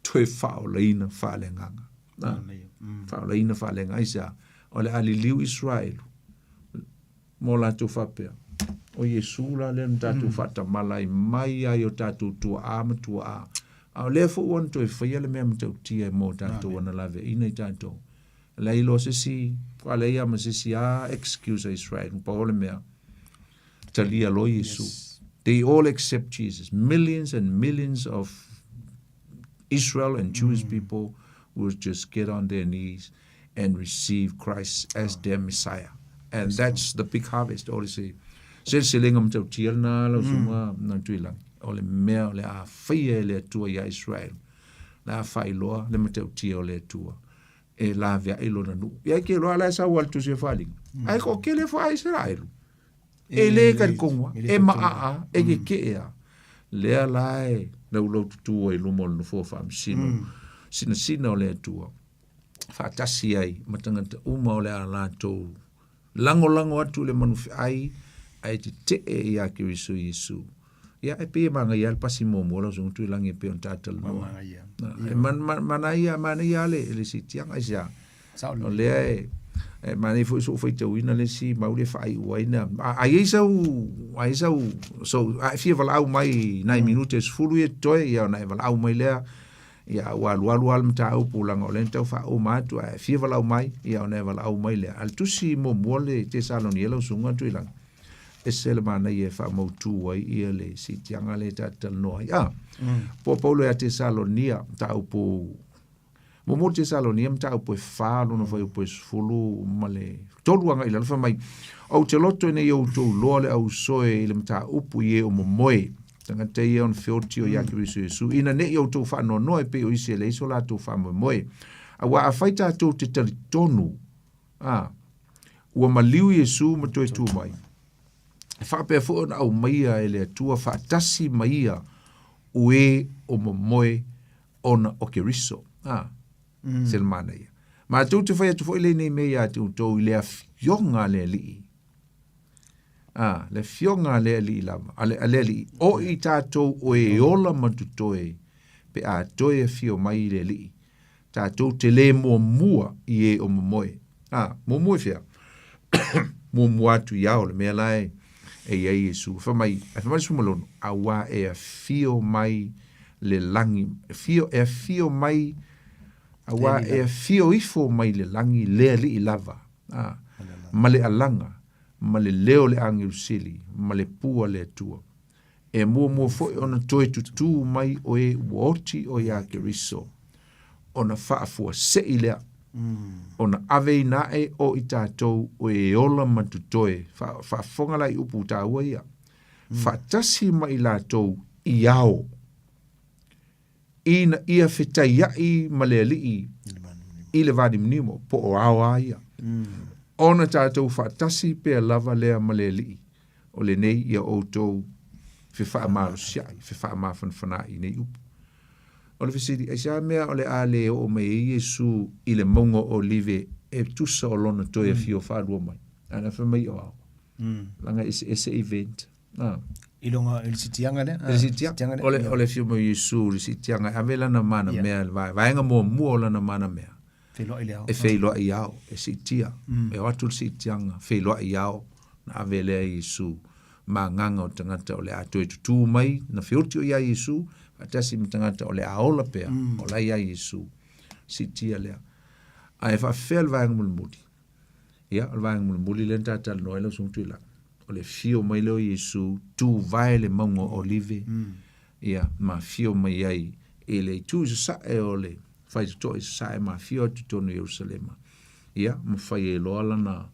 toe faaolaina faaleagaga. Faaolaina faaleagaga. Aisea? O le a liliu Israelu mo latou faapea, o Iesu la lea na tatou faatamala ai mai lava i o tatou tuaa ma tuaa, a o lea foi ua na toe faia le mea matautia mo tatou ana laveaiina i tatou. E leai loa se isi, faatoa leai lava ma se isi lava excuse a Israelu, pau o le mea. Talia loa Iesu. Yes. They all accept Jesus. Millions and millions of Israel and Jewish people will just get on their knees and receive Christ as their Messiah. And that's the big harvest. O le se seleselega matautia lena lau susuga na Tuilagi. O le mea o le a faia e le Atua ia Israel. Le a faailoa le matautia o le Atua e laveai lona nuu. Ia e ke loa la e sau al tusi e faaaliga. Ae toatele foi a Iseraelu. E le talitonu lava, e maaa, e keke'e lava. Lea la e laulaututu ai i luma o le Nofoa Faamasino, sinasina o le Atua, faatasi ai ma tagata uma o le a latou lagolago atu i le manufeai ae tetee ia Keriso Iesu. Ia, e pei e manaia lava le pasi muamua lau Susuga Tuilagi e pei ona ta talanoa. E manaia, manaia lava le siitiaga, aisea? O lea e, e manaia foi sou faitauina le isi mau lea e faaiu ai na. A, a i ai sau, a i ai sau, so, a e fia valaau mai nai minute e 10 ia totoe, ia ona e valaau mai lea, ia ua alualu lava le mataupu leaga o lea na tau faauma atu, a e fia valaau mai, ia ona e valaau mai lea. A o le tusi muamua le Tesalonia lau Susuga Tuilagi, ese le manaia e faamautu ai ia le siitiaga lea ta te talanoa ai. A, po o Paulo ia Tesalonia, mataupu Muamua o Tesalonia, mataupu e fa, lona fuaiupu e 13 agai i lalo, fai mai, Ou te loto ina ia outou loa le ausoe i le mataupu i e o momoe, tagata ia ona feoti o ia Keriso Iesu, ina ne i outou faanoanoa e pei o isi e leai so latou faamoemoe. Auā afai tatou te talitonu, a, ua maliu Iesu ma toe tu mai, e faapea foi ona aumaia e le Atua faatasi ma ia o e o momoe ona o Keriso. A, se le manaia. Matou te fai atu foi lenei mea iā te outou i le afioga a le Alii. A, le afioga a le Alii lava, a le, a le Alii, o i tatou o e ola ma totoe, pe a toe afio mai le Alii, tatou te le muamua i e o momoe. A, muamua i fea? Muamua atu i ao, le mea la e, e i ai Iesu. Fai mai, fai mai le 16, auā e afio mai le lagi, afio, e afio mai, auā e afio ifo mai le lagi le Alii lava, a, ma le alaga, ma le leo o le agelu sili, ma le pua a le Atua. E muamua foi ona toe tutū mai o e ua oti o iā Keriso, ona faafuasei lea, ona aveina ae o i tatou o e ola ma totoe, faafofoga la i upu taua ia, faatasi ma i latou i ao, ina ia fetaiaʻi ma le Alii i le vanimonimo, po o ao a ia. Ona tatou faatasi pea lava lea ma le Alii, o lenei ia outou fefaamalosi-ai, fefaamafanafana-ai i nei upu. O le fesili, aisea mea o le a le oo mai ai Iesu i le mauga o Olive e tusa o lona toe afio faalua mai? Ana fai mai o ao. Leaga e eseese event. Ah. I luga i le siitiaga lea. I le siitiaga. O le, o le afio mai o Iesu i le siitiaga e ave lana mana mea, le vaega muamua o lana mana mea. Feiloai i le ao. E feiloai i ao, e siitia. E o atu le siitiaga, feiloai i ao, na ave lea e Iesu ma agaga o tagata o le a toe tutū mai, na feoti o ia Iesu, faatasi ma tagata o le a ola pea, o la ia Iesu. Siitia lea. Ae faafefea le vaega mulimuli? Ia, o le vaega mulimuli lea na ta talanoa ai lau Susuga Tuilagi, o le afio mai lea o Iesu, tuvae le mauga o Olive, ia, ma afio mai ai i le itu i sasae o le faitotoa i sasae ma afio atu i totonu o Ierusalema, ia, ma fai ai loa lana,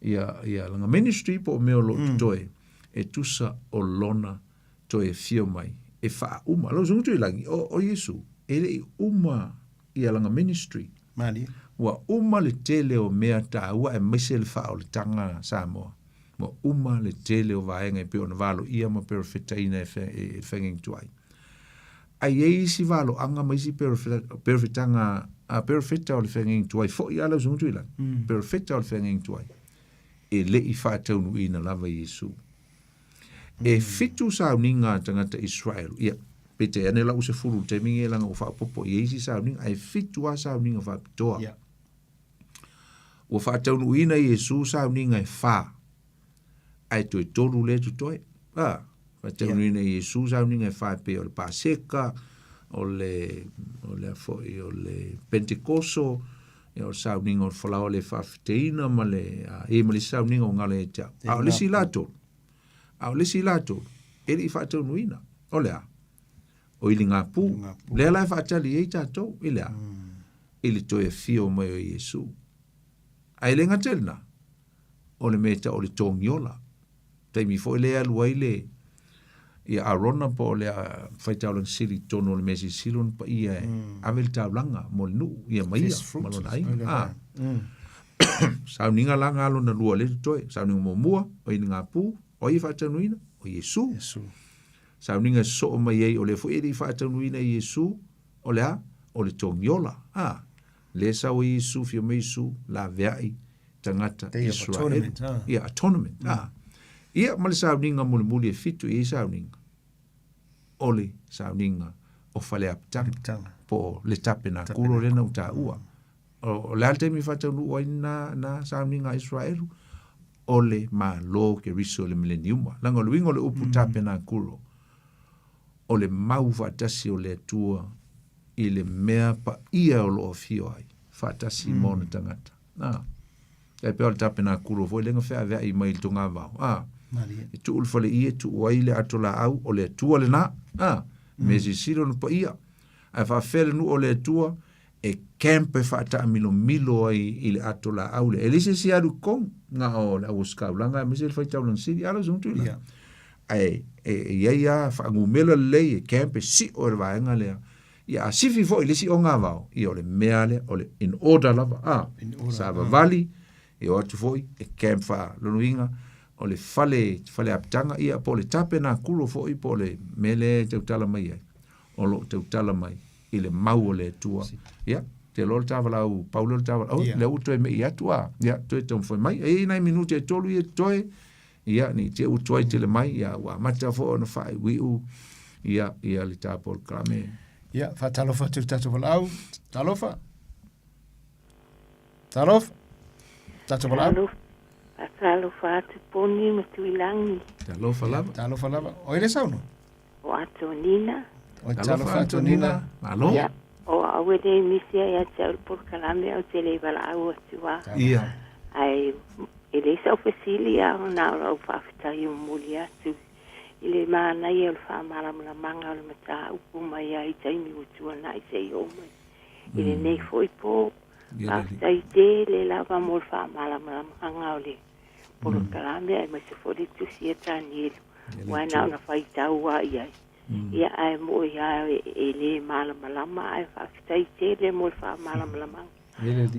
ia, ia, lana ministry po o mea o lo o totoe, e tusa o lona toe afio mai e faauma. Lau Susuga Tuilagi, o, o Iesu, e le i uma ia lana ministry. Malie. Ua uma le tele o mea taua aemaise le faaolataga Samoa. Ua uma le tele o vaega e pei ona valoia ma perofetaina e le feagaiga tuai. Ae i ai isi valoaga ma isi perofetaga, perofeta o le feagaiga tuai foi a lau Susuga Tuilagi, perofeta o le feagaiga tuai, e le i faataunuuina lava Iesu. E fitu sauniga a tagata Israel, ia, peitai ane la ua 10 i le taimi lenei leaga ua faaopoopo i ai isi sauniga, ae fitu lava sauniga faapitoa. Yeah. Ua faataunuuina Iesu sauniga e fa, ae toe tolu lea totoe. Ah, faataunuuina yeah. Iesu sauniga e fa e pei o le Paseka, o le, o le a foi, o le Pentekoso, ia, o le sauniga o le falaoa le faafeteina ma le, a, e ma le isi sauniga o gala ia te au. A o le isi la tolu, A o le isi la tolu, e le i faataunuina. O le a? O iligapu. Lea la e faatali ai tatou i le a? I le toe afio mai o Iesu. Ae le gata i lena, o le mea e tau o le togiola. Taimi foi lea e alu ai le ia Arona po o le faitaulaga sili i totonu o le mea silisili ona paia e ave le taulaga mo le nuu ia ma ia ma lona aiga. Ah. Sauniga la nga lona lua lea totoe. Sauniga muamua, o iligapu, o ai e faataunuina? O Iesu. Iesu. Sauniga e sosoo mai ai, o lea foi e le i faataunuina e Iesu, o le a? O le togiola. Ah. Lea sau ai Iesu, fia mai Iesu, laveai tagata Day of Israel. Atonement, ah. Ia, atonement. Ah. Ia, ma le sauniga mulimuli e fitu i ai sauniga, o le sauniga o Faleapitaga, Apitaga. po o le tapenakulo lea na ou taua. O le a le taimi e faataunuu ai na, na sauniga a Israelu? O le Malo Keriso i le mileniuma. Leaga o le uiga o le upu tapenakulo, o le mau faatasi o le Atua i le mea paia o lo o afio ai, faatasi ma ona tagata. A. E pei o le tapenakulo foi lea na feaveai mai i le togavao. A. Malie. E tuu le faleie, e tuu ai le ato laau, o le Atua lena. A. Mea silisili ona paia. Ae faafefea le nuu o le Atua e camp e faataamilomilo ai i le ato laau lea. E leai se isi e alu i totonu, na o le auosikaulaga aemaise le faitaulaga sili. A lau susuga Tuila? Ia. Ae e i ai lava faanumera lelei e camp e sio e le vaega lea. Ia a sifi foi i le isi ogavao, ia o le mea lea, o le in order lava, a, In order, savavali, e o atu foi e camp faa lona uiga, o le fale, fale apitaga, ia po o le tapenakulo foi po o le mea lea e tautala mai ai, o lo o tautala mai i le mau o le Atua. Ia, te loa le tavalau, pau lea o le tavalau, oh, lea ua toe mei atu a, ia, toe taumafai mai. E i ai nai minute e tolu ia totoe, ia, ne i te i ua tuai tele mai, ia, ua amata foi ona faaiuiu, ia, ia le ta polokalame. Ia, faatalofa atu i le tatou valaau. Talofa. Talofa. Tatou valaau. Faatalofa atu Poni ma Tuilagi. Talofa lava. Talofa lava. O ai le saunoa? O Antonina. O talofa Antonina. Malo. Ia, o au e le misi ai ia te au le polokalame ou te le valaau atu a. Ia. Ae e leai sau fesili a na o lau faafetai e momoli atu i le manaia o le faamalamalamaga o le mataupu mai lava i taimi ua tuanai seia oo mai i lenei foi po. Faafetai tele lava mo le faamalamalamaga o le polokalame aemaise foi le tusi a Tanielu. Aua na ona faitau lava i ai. Ia ae mo'i lava e le malamalama ae faafetai tele mo le faamalamalamaga.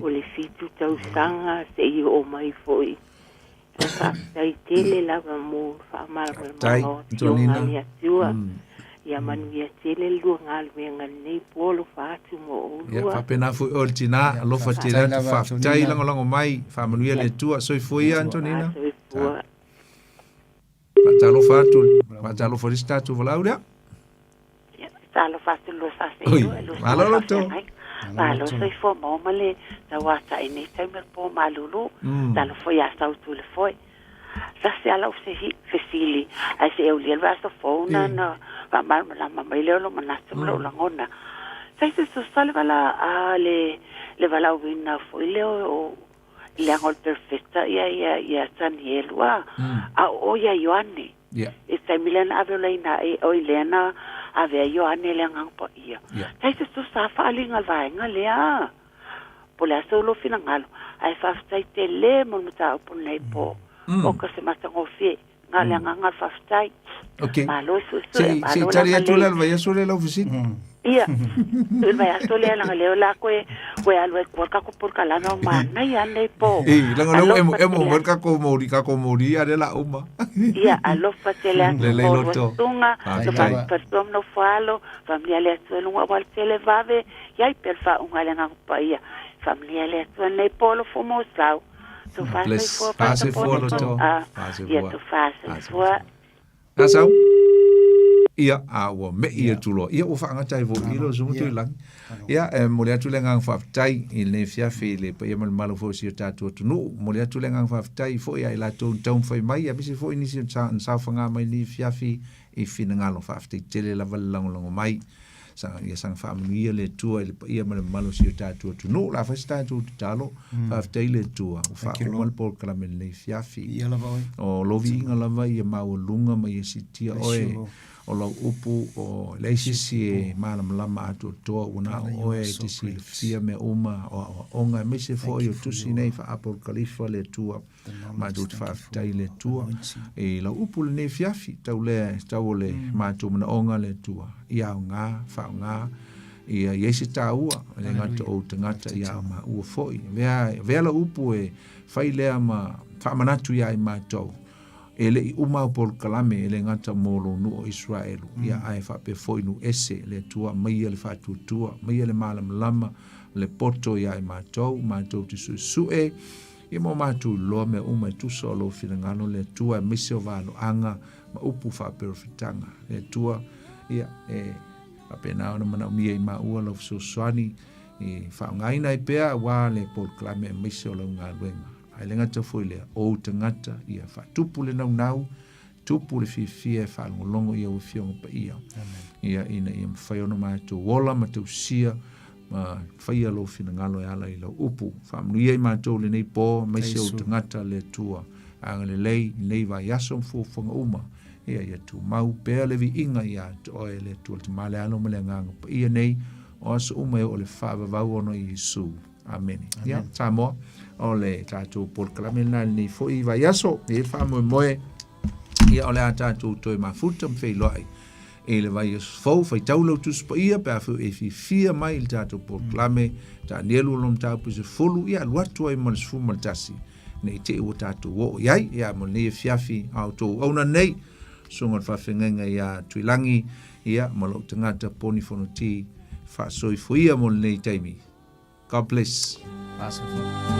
O le 7 tausaga seia oo mai foi. Ae faafetai tele lava mo le faamalamalamaga o afioga a le Atua. Ia manuia tele le lua galuega i lenei po. Alofa atu mo Ia, oulua. faapena foi oe le tina, alofa tele atu, faafetai lagolago mai, faamanuia le Atua. Soifua ia Antonina. Soifua. Faatalofa atu, faatalofa i le isi tatou valaau lea. Ia, talofa atu lua sa se Oi, lua, lua malo loto. Malo soifua maua ma le tauatai nei taimi o le po malulu. Talofa ia sau tu le foe. Sa se ala o se hi, fesili, ae se aulia le vaiaso fou na na faamalamalama mai lea o lou manatu ma lou lagona. Sa i se susa le vala a le le valaauina foi lea o leaga o le perofeta ia ia ia Tanielu a a o ia Ioane. Yeah. I taimi lea na ave olaina ai oi lea na ave ai Ioane le Agaga Paia. Yeah. Tai se tusa faaaliga le vaega lea. Po o le a se lou finagalo, ae faafetai tele mo le mataupu lenei po. O ka se matagofie, na o le agaga o le faafetai. Okay. Malo e suesue, Se i se i malo tali le atu la agalelei. le vaiaso lea lau fesili. Ia, i le vaiaso lea leaga lea o le a koe, koe alu ai kua le tatou polokalame o manaia lava lenei po. Ei, leaga lea ua emo Alofa emo tele mai le atu. tatou moli, tatou moli a lea o le a uma. Ia, alofa tele atu Lelei mo lua loto. susuga, lo Faafetai. faapatua ma nofoalo, faamanuia le Atua i luga aua le tele vave, iai pea le faauuga i le Agaga Paia. Faamanuia le Atua lenei po alofa mo sau. Tofa Bless. soifua Pastor Fasoifua Poni. loto. Ah, ia Fasoifua. tofa soifua. Fasoifua. A sau? Ia, a ua me'i atu loa. Ia, ua faagata ai foi i lou susuga Tuilagi. Ia, e momoli atu le agaga faafetai i lenei afiafi i le paia ma le mamalu foi o si o tatou atunuu. Momoli atu le agaga faafetai foi ia i latou na taumafai mai, aemaise foi nisi na saofaga mai i lenei afiafi i finagalo. Faafetai tele lava le lagolago mai. Saga, ia saga faamanuia le Atua i le paia ma le mamalu o si o tatou atunuu. O le a fai se tatou tatalo, faafetai i le Atua ua faauma le polokalame i lenei afiafi. Viia lava oe. O lou viiga lava ia maualuga ma ia siitia Bless you, oe. Lord. O lau upu, o leai se isi e malamalama atoatoa ua na o oe e te silafia mea uma o aoaoga aemaise foi o tusi nei faa-Apokalifa le Atua. Matou te faafetai i le Atua i lau upu lenei afiafi, tau lea, tau o le matou manaoga le Atua, ia aoga, faaaoga, ia i ai se taua, e le gata o ou tagata ia a o maua foi. Avea, avea lau upu e fai lea ma faamanatu iā i matou, e le i uma au polokalame, e le gata mo lou nuu o Iseraelu, ia ae faapea foi nuu ese, le Atua aumaia le faatuatua, aumaia le malamalama, le poto iā i matou, matou te suesue, Ia mo matou iloa mea uma e tusa o lou finagalo le Atua aemaise o valoaga ma upu faaperofetaga. Le Atua, ia, e faapena ona manaomia i maua lau fesoasoani e faaaogaina ai pea aua le polokalame aemaise o lau galuega. Ae le gata foi lea, o ou tagata, ia faatupu le naunau, tupu le fiafia e faalogologo i au Afioga Paia. Amen. Ia, ina ia mafai ona matou ola ma tausia ma faia lou finagalo e ala i lau upu. Faamanuia i matou lenei po, aemaise ou tagata le Atua. Agalelei i lenei vaiaso ma fuafuaga uma. Ia, ia tumau pea le viiga ia te oe le Atua le Tama le Alo ma le Agaga Paia nei, o aso uma e oo i le faavavau ona o Iesu. Amene. Ia, Samoa, o le tatou polokalame lena i lenei foi vaiaso. E i ai le faamoemoe, ia o le a tatou toe mafuta ma feiloai i le vaiaso fou. Faitau lau Tusi Paia pe afai e fiafia mai i le tatou polokalame. Tanielu o lona mataupu i 10, ia alu atu ai ma le 11 ne i te i ua tatou oo i ai. Ia, mo lenei afiafi, a outou auauna nei, Susuga o le Faafeagaiga ia Tuilagi, ia, ma lou tagata Poni Fonoti, faasoifuia mo lenei taimi. God bless. Awesome.